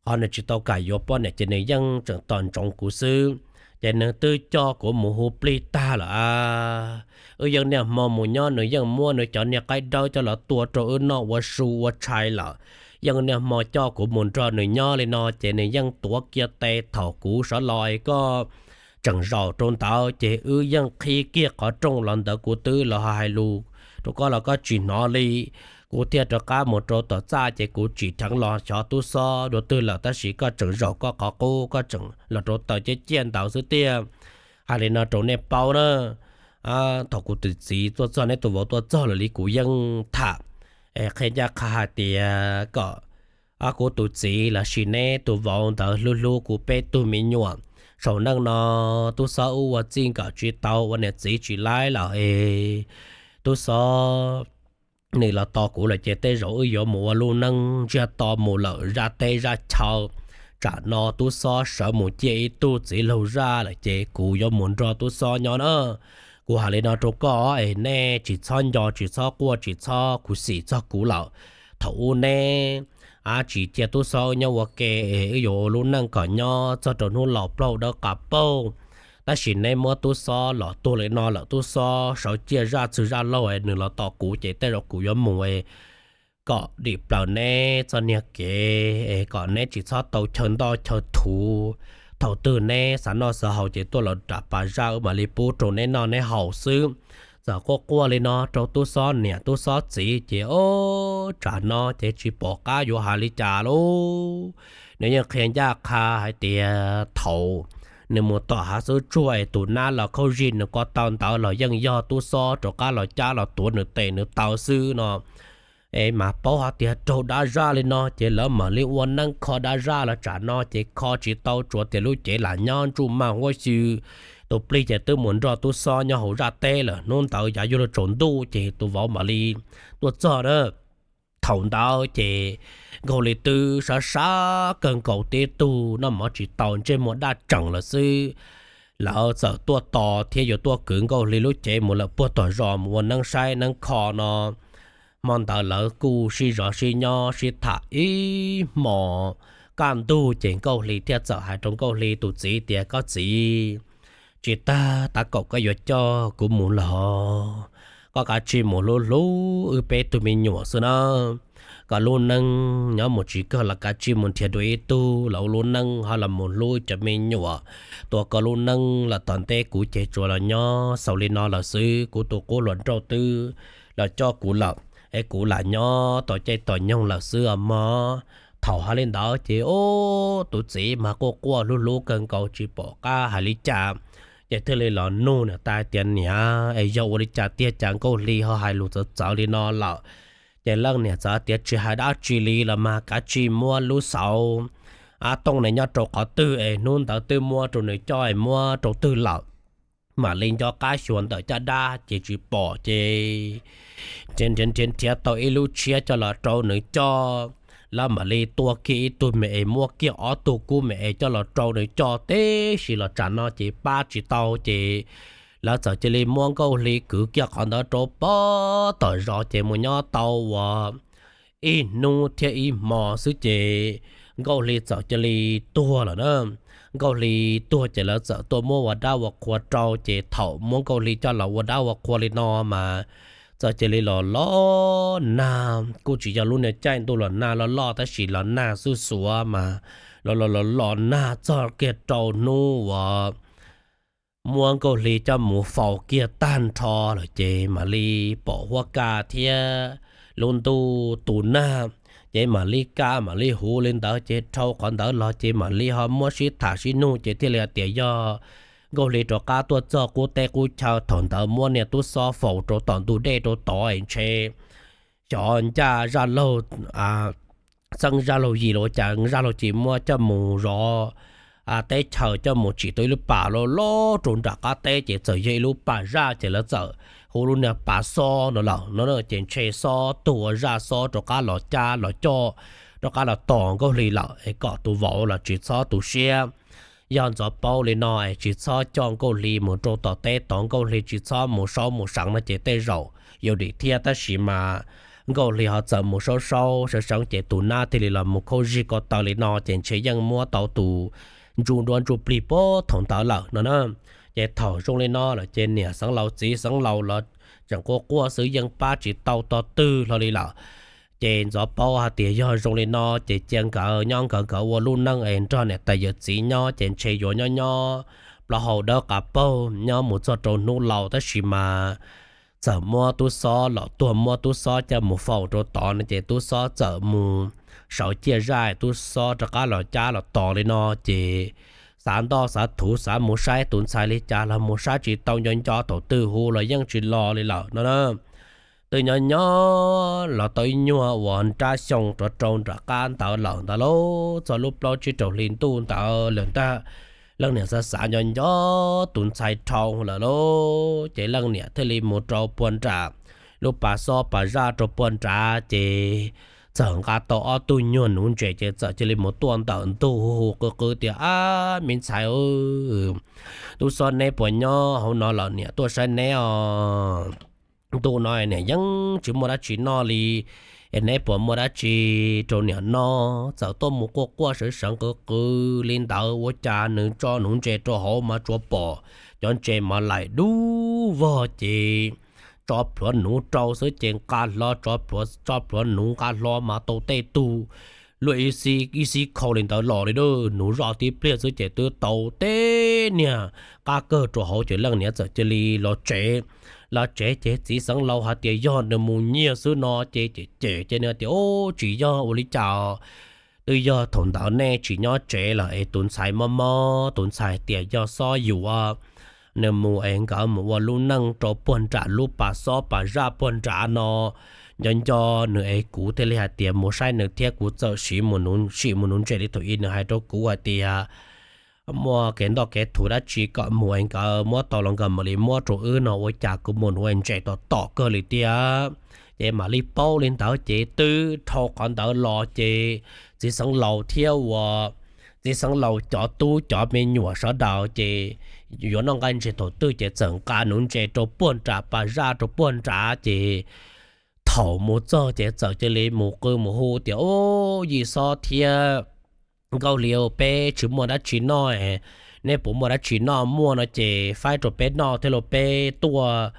qhov nws tsis tau kam yuav poj niam ces nws yeej tseem tos ntsoov kuv xwb. Ces nws twb coj kuv mus hu plig tag lawm. Wb yeej niaj hmo mus nyob nws yeej muab nws cov niag qaib dawb coj los tua rau wb noj ua su ua tshais lawm. Yeej niaj hmo coj kuv mus nrog nws nyob li no ces nws yeej tuav kiag tes thaum kuv sawv los koj tseem zaum rau ntawd ces wb yeej qhib kiag qhov rooj los ntawd kuv twb los hais lus rau koj los koj tsis hnov li. Kuv thiaj rov qab mus rau tom txaj ces kuv tsim dheev los xyov tub Xob dua twg lawm tab sis koj tseem zaum koj qhov qub koj tseem los rau taws ciaj ciaj ntawd xwb tiag. Hais li no rau nej paub na, thaum kuv tus txiv tuaj txog neb tus vauv tuaj txog lawm li kuv yeej tham qhia ncaj qha hais tias kom kuv tus txiv los sis neb tus vauv ntawd hlub hlub kuv peb tug me nyuam. Saum neej no tub Xob wb ua txij nkawm tsis tau ua niam txiv tsis laib lawm es tub Xob nws los tos kuv lawm ces tej zaum wb yuav mus ua lub neej ntsiag to mus lawm zaj teb zaj chaw. Tsam no tub Xob sawv mus ciaj ib tug txiv laug zaj lawm ces kuv yuav mus nrog tub Xob nyob na. Kuv hais li no rau koj es nej tsis txhob nco tsis txhob quaj tsis txhob khuv xim txog kuv lawm. Thaum ub neb tsis cia tub Xob nyob ua ke es wb yuav ua lub neej kom nyob txog rau hnub laus plaub dawb qas paug. Tab sis neb muab tub Xob los tuag li no lawm tub Xob sawv ciaj zaj txwg zaj laug nws los tos kuv ces tej zaum kuv yuav mus kom dim plaws neb txoj niag kev es kom neb tsis txhob tau chaw ntoj chaw thuv. Thaum twg neb xav noj xav haus ces tuaj los nram pas zaj wb mam li pub rau neb noj neb haus xwb. Txawm quaj quaj li no rau tub Xob niam tub Xob txiv ces ob tsam no ces tsis pom qab yuav hais li cas lauj. Nws yeej qhia ncaj qha hais tias thaum nws mus tom hav xub tsuag es tus nab los khaub zig nws ko taw ntawd los yeej yog tub Xob rov qab los cab los tuav nws tes nws taw xwb no. Es mas paub hais tias raug dab zaj li no ces lawv mam li ua neeb kho dab zaj los tsam no ces kho tsis tau tsuas tias lub cev lam nyob ntsuj maj huab xyw. Tus plig ces twb mus nrog tub Xob nyob hauv zaj teb lawm hnub ntawd yav yuav luag tsaus ntuj ces tus vauv mam li tuaj txog na. Thaum ntawd ces Nkauj Hli twb sab sab kawg nkaus tib tug noj mov tsis tau ntsej muag daj tseem lawm xwb. Lawv txawm tuaj tos thiab yuav tuaj kwv Nkauj Hli lub cev mus lawm puag tom zos mus ua neeb saib neeb kho no. Hmo ntawd lawv kuj sib zov sib nyob sib tham ib hmos kaj ntug ces Nkauj Hli thiaj txawm hais rau Nkauj Hli tus txiv tias koj txiv, tsis tag tav kaum koj yuav coj kuv mus los koj kav tsij mus hlub hlub wb peb tug me nyuam xwb na. Koj lub neej nyob mus tsis kawg los kav tsij mus nrhiav dua ib tug los ua lub neej ho los mus hlub cov me nyuam. Tua koj lub neej los tom ntej kuv ces tsuas los nyob xaus li no lawm xwb. Kuv tus qub hluas nraug twb los coj kuv lawm es kuv lam nyob tau caij tau nyoog lawm xwb os mog. Thaum hais li ntawd ces ub tus txiv mas quaj quaj hlub hlub kawg nkaus tsis pom qab hais li cas. Ces thiaj li los nug niam tais tias niam es yog ua li cas tiag cas Nkauj Hli ho hais lus txawv txawv li no lawm. Ces leej niam txawm tias tsis hais dab tsi li los mas kav tsij muab lub xauv ab tooj ne nyob rau qhov twg es hnub ntawd twb muab rau nws coj es muab rau twg lawm. Mam li nco qab xyuas ntawm caj dab ces tsis pom ces nrhiav nrhiav nrhiav tau ib lub tshiab coj los rau nws coj. Lawv mam li tua kiag ib tug me es muab kiag ob tug kub me es coj los rau nws coj tib si los tsam no ces pab tsis tau ces lawv txawm cia li muab Nkauj Hli kwv kiag qhov ntawd rau pem tom zos ces mus nyob tau uas ib hnub thiab ib hmo xwb ces Nkauj Hli txawm cia li tuag lawm na. Nkauj Hli tuag ces lawv txawm tuaj muab ua dab ua qhua rau ces thaum muab Nkauj Hli coj los ua dab ua qhua li no mas txawm cia li los los nag kuj tsis yog lub niag caij ntuj los nag loj loj tab sis los nag xuj xuav mas los los los los nag txog kiag rau hnub uas muab Nkauj Hli coj mus faus kiag tag nrho lawm ces mam li pom huab kaj thiab lub ntuj tu nag, ces mam li kaj mam li huv li ntawd ces dhau qhov ntawd los ces mam li ho muab sib tham sib nug ces thiaj li hais tias yog Nkauj Hli rov qab tuaj txog qub teb qub chaw thaum ntawd muab niag tub xob faus rau tom ntug dej rau tod es ntshe xyov ncaj zaj laug, txeeb zaj laug yim los ua cas zaj laug cia muab coj mus zov teb chaws coj mus tsim tau ib lub pas loj loj rau nram qab teb ces txawm yog ib lub pas zaj ces lawv txawm hu lub niag pas xob no lawm no ces ntshe xob tuag ua zaj xob rov qab los cab los coj rov qab los tos Nkauj Hli lawm es kom tus vauv los tsis txhob tu siab. Yog ntxov paub li no es tsis txhob coj Nkauj Hli mus rau tom teb tod, Nkauj Hli tsis txhob mus saub mus seev no ces tej zaum yuav dim thiab tab sis mas Nkauj Hli ho txawm mus saub saub seev seev ces tus nab thiaj li los mus khaub zig ko taw li no ces ntshe yeej muab tau tus ntsuj duab ntsuj plig puag thaum ntawd lawm no na. Ces thaum zoo li no lawm ces niam xeev laus txiv xeev laus los tseem quaj quaj xwb yeej pab tsis tau tog twg hlo li lawm. Ces ntxov paub hais tias yog zoo li no ces cia nkawd nyob nkawd nkawd ua lub neej es nrog niam tais yawm txiv nyob ces ntshe yuav nyob nyob plaub hau dawb qas paug nyob mus txog rau hnub laus tab sis mas txawm muab tub xob los tuag muab tub xob coj mus faus rau tod no ces tub xob txawm mus sawv ciaj zaj tub xob rov qab los cab los tos li no ces xav ntoj xav thuv xav mus saib tus ntxhais li cas los mus saib tsis tau, nco nco thaum twg hu los yeej tsis los li lawm no na. Twb nyob nyob los tau ib nyuag uas nrab xyoo rov rau nram qab ntawd lawm ntawd lauj, txog lub plaub tsib rau hli ntuj ntawd lawm ntag, leej niam xav xav nco nco tus ntxhais dhau lawm lauj, ces leej niam thiaj li mus rau puag nram lub pas xob pas zaj rau puag nrad ces txawm nqa tau ob tug nyuag nuv ntses ces txawm cia li mus tuaj ntawm ntug hu hu qw qw tias, Ab, me ntxhais, tub xob neb puas nyob hauv no lawm, niam tuaj saib neb os. Ntuj no niam yeej tsis muaj dab tsi noj li, es neb puas muaj dab tsi rau niam noj? Txawm tuaj mus quaj quaj seev seev qw qw li ntawd ua cas nws tso nuv ntses rau hauv mas tsuas pom cov ntses mas laim dub vog ces tso plhuav nuv rau xwb ces nqa hlo, tso plhuav nuv nqa hlo mas tau tej tug luaj ib xib khau li ntawd los li, nuv zoj tib pliag xwb ces twb tau tej niag qab kawg rau hauv ces leej niam txawm cia li los tsev. Los tsev ces txiv xeev laus hais tias yog nws mus nyiag xwb no ces cem cem ces nws tias, Ub, tsis yog ua li cas, twb yog thaum ntawd nej tsis nyob tsev lawm es tus ntxhais mob mob, tus ntxhais tias yog xob yuav nws mus es nkawd mus ua lub neej rau puag nram lub pas xob pas zaj puag nrad no. Nco nco nws es kuv thiaj li hais tias mus saib nws thiab kuv txawm sim mus nuv ntses li thaum ub nws hais rau kuv hais tias muaj kev ntoj kev thuv dab tsi kom mus es nkawd muab tau los nkawd mam li muab rau wb no ua cas kuv mus nuv ntses tom tom kawg li tiag. Ces mam li paub li ntawd ces twb dhau qhov ntawd los ces txiv xeev laus thiab uas txiv xeev laus cov tub cov me nyuam sawv daws ces yuav noj nqaij ntses thaum twg ces txawm nqa nuv ntses rau puag nram pas zaj rau puag nrad ces thaum mus txog ces txawm cia li mus qw mus hu tias, Ub, yij xob thiab nkauj hli, peb tsis muaj dab tsi noj, neb puas muaj dab tsi noj? Muaj no ces faib rau peb noj thiab lauj, peb tuaj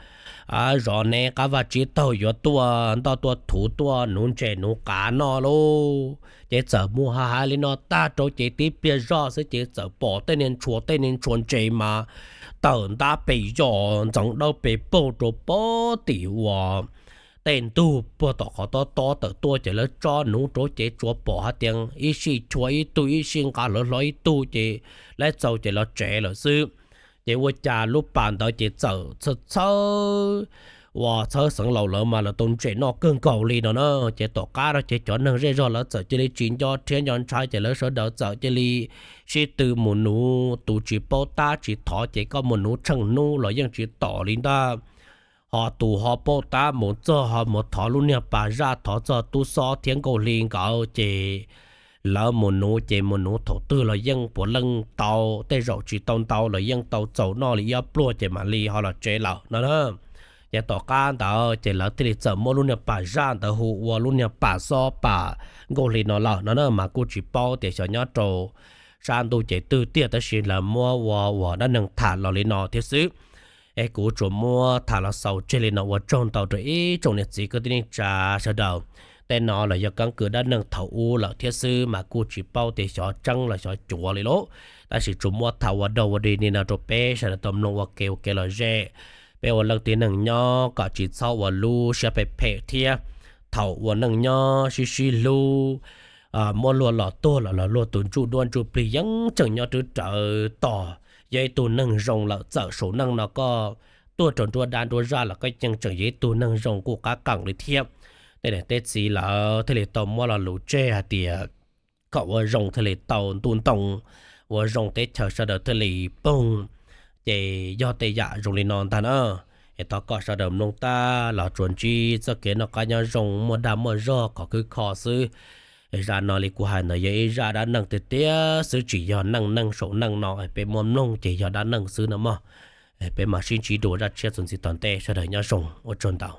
zov neb qab vaj tsib taug yuav tuaj ntoj tuaj thuv tuaj nuv ntses nuv qav noj lauj. Ces txawm mus hais hais li no tag rau ces tib pliag zoj xwb ces txawm pom tej niag ntshua tej niag ntshua ntses mas tawm ntab pes zos ntxeev dawb pes paug rau pob tim uas tej ntug puag tom qhov tob tob tawm tuaj ces lawv tso nuv rau ces tsuas pom hais tias ib sij chua ib tug ib sij nqa hlawv hlo ib tug ces lawv txaus ces los tsev lawm xwb. Ces ua cas lub pas ntawd ces txawm txhawb txhawb uas txhawb xeev laus lawv mas lawv tau ntses noj kawg nkaus li no na. Ces tom qab no ces cov neeg zej zog lawv txawm cia li tsis nco rhiab nco ntshai ces lawv sawv daws txawm cia li sib tw mus nuv, tus tsis paub tab tsis thov ces koj mus nuv tsheej hnub los yeej tsis tom li ntag. Ho tus ho paub tab mus txog ho mus thov lub niag pas zaj thov txog tub xob thiab nkauj hli nkawd ces lawv mus nuv ces mus nuv thaum twg los yeej puav leej tau, tej zaum tsis tau ntau los yeej tau txaus noj li ib ob pluag ces mam li ho los tsev lawm no na. Ces tom qab ntawd ces lawv thiaj li txawm muab lub niag pas zaj ntawd hu ua lub niag pas xob pas nkauj hli no lawm no na, mas kuj tsis paub tias xyov nyob rau sab ntuj ces twg tiag tab sis lawv muab ua uas dab neeg tham los li no thiab xwb. Es kuv tsuas muab tham los xaus tseg li no ua tsaug ntau rau ib tsoom niam txiv kwv tij neej tsa sawv daws. Tej no los yog keeb kwm dab neeg thaum ub lawm thiab xwb mas kuj tsis paub tias xyov tseeb los xyov cuav li lauj. Tab sis tsuas muab tham ua dog ua dig li no rau peb sawv daws tau mloog ua ke ua kev lom zem. Peb ua leej tib neeg nyob kom tsis txhob ua lub siab phem phem thiab. Thaum ua neej nyob sib sib hlub, muab luag los tuag los luag tus ntsuj duab ntsuj plig yeej tseem nyob twb rawv tos yog ib tug neeg zoo lawm. Txawm saum neej no koj tuag rau nruab dab nruab zaj los koj yeej tseem yog ib tug neeg zoo kuj qab qees li thiab. Tej niam tej txiv lawv thiaj li tau muab lo lus tseg hais tias kom ua zoo thiaj li tau ntuj ntoo, ua zoo teb chaws sawv daws thiaj li poog. Ces yog tej yam zoo li no ntag na. Es thov kom sawv daws mloog tag los tsuas ntsib txoj kev noj qab nyob zoo muaj dag muaj zog khov khwb kho xwb. Zaj no li kuv hais ntawd yog ib zaj dab neeg tiag tiag xwb tsis yog neej neeg saum neej no, peb muab mloog ces yog dab neeg xwb no mog. Peb mam sib ntsib dua zaj tshiab txuas ntxiv tom ntej, sawv daws nyob zoo ua tsaug ntau.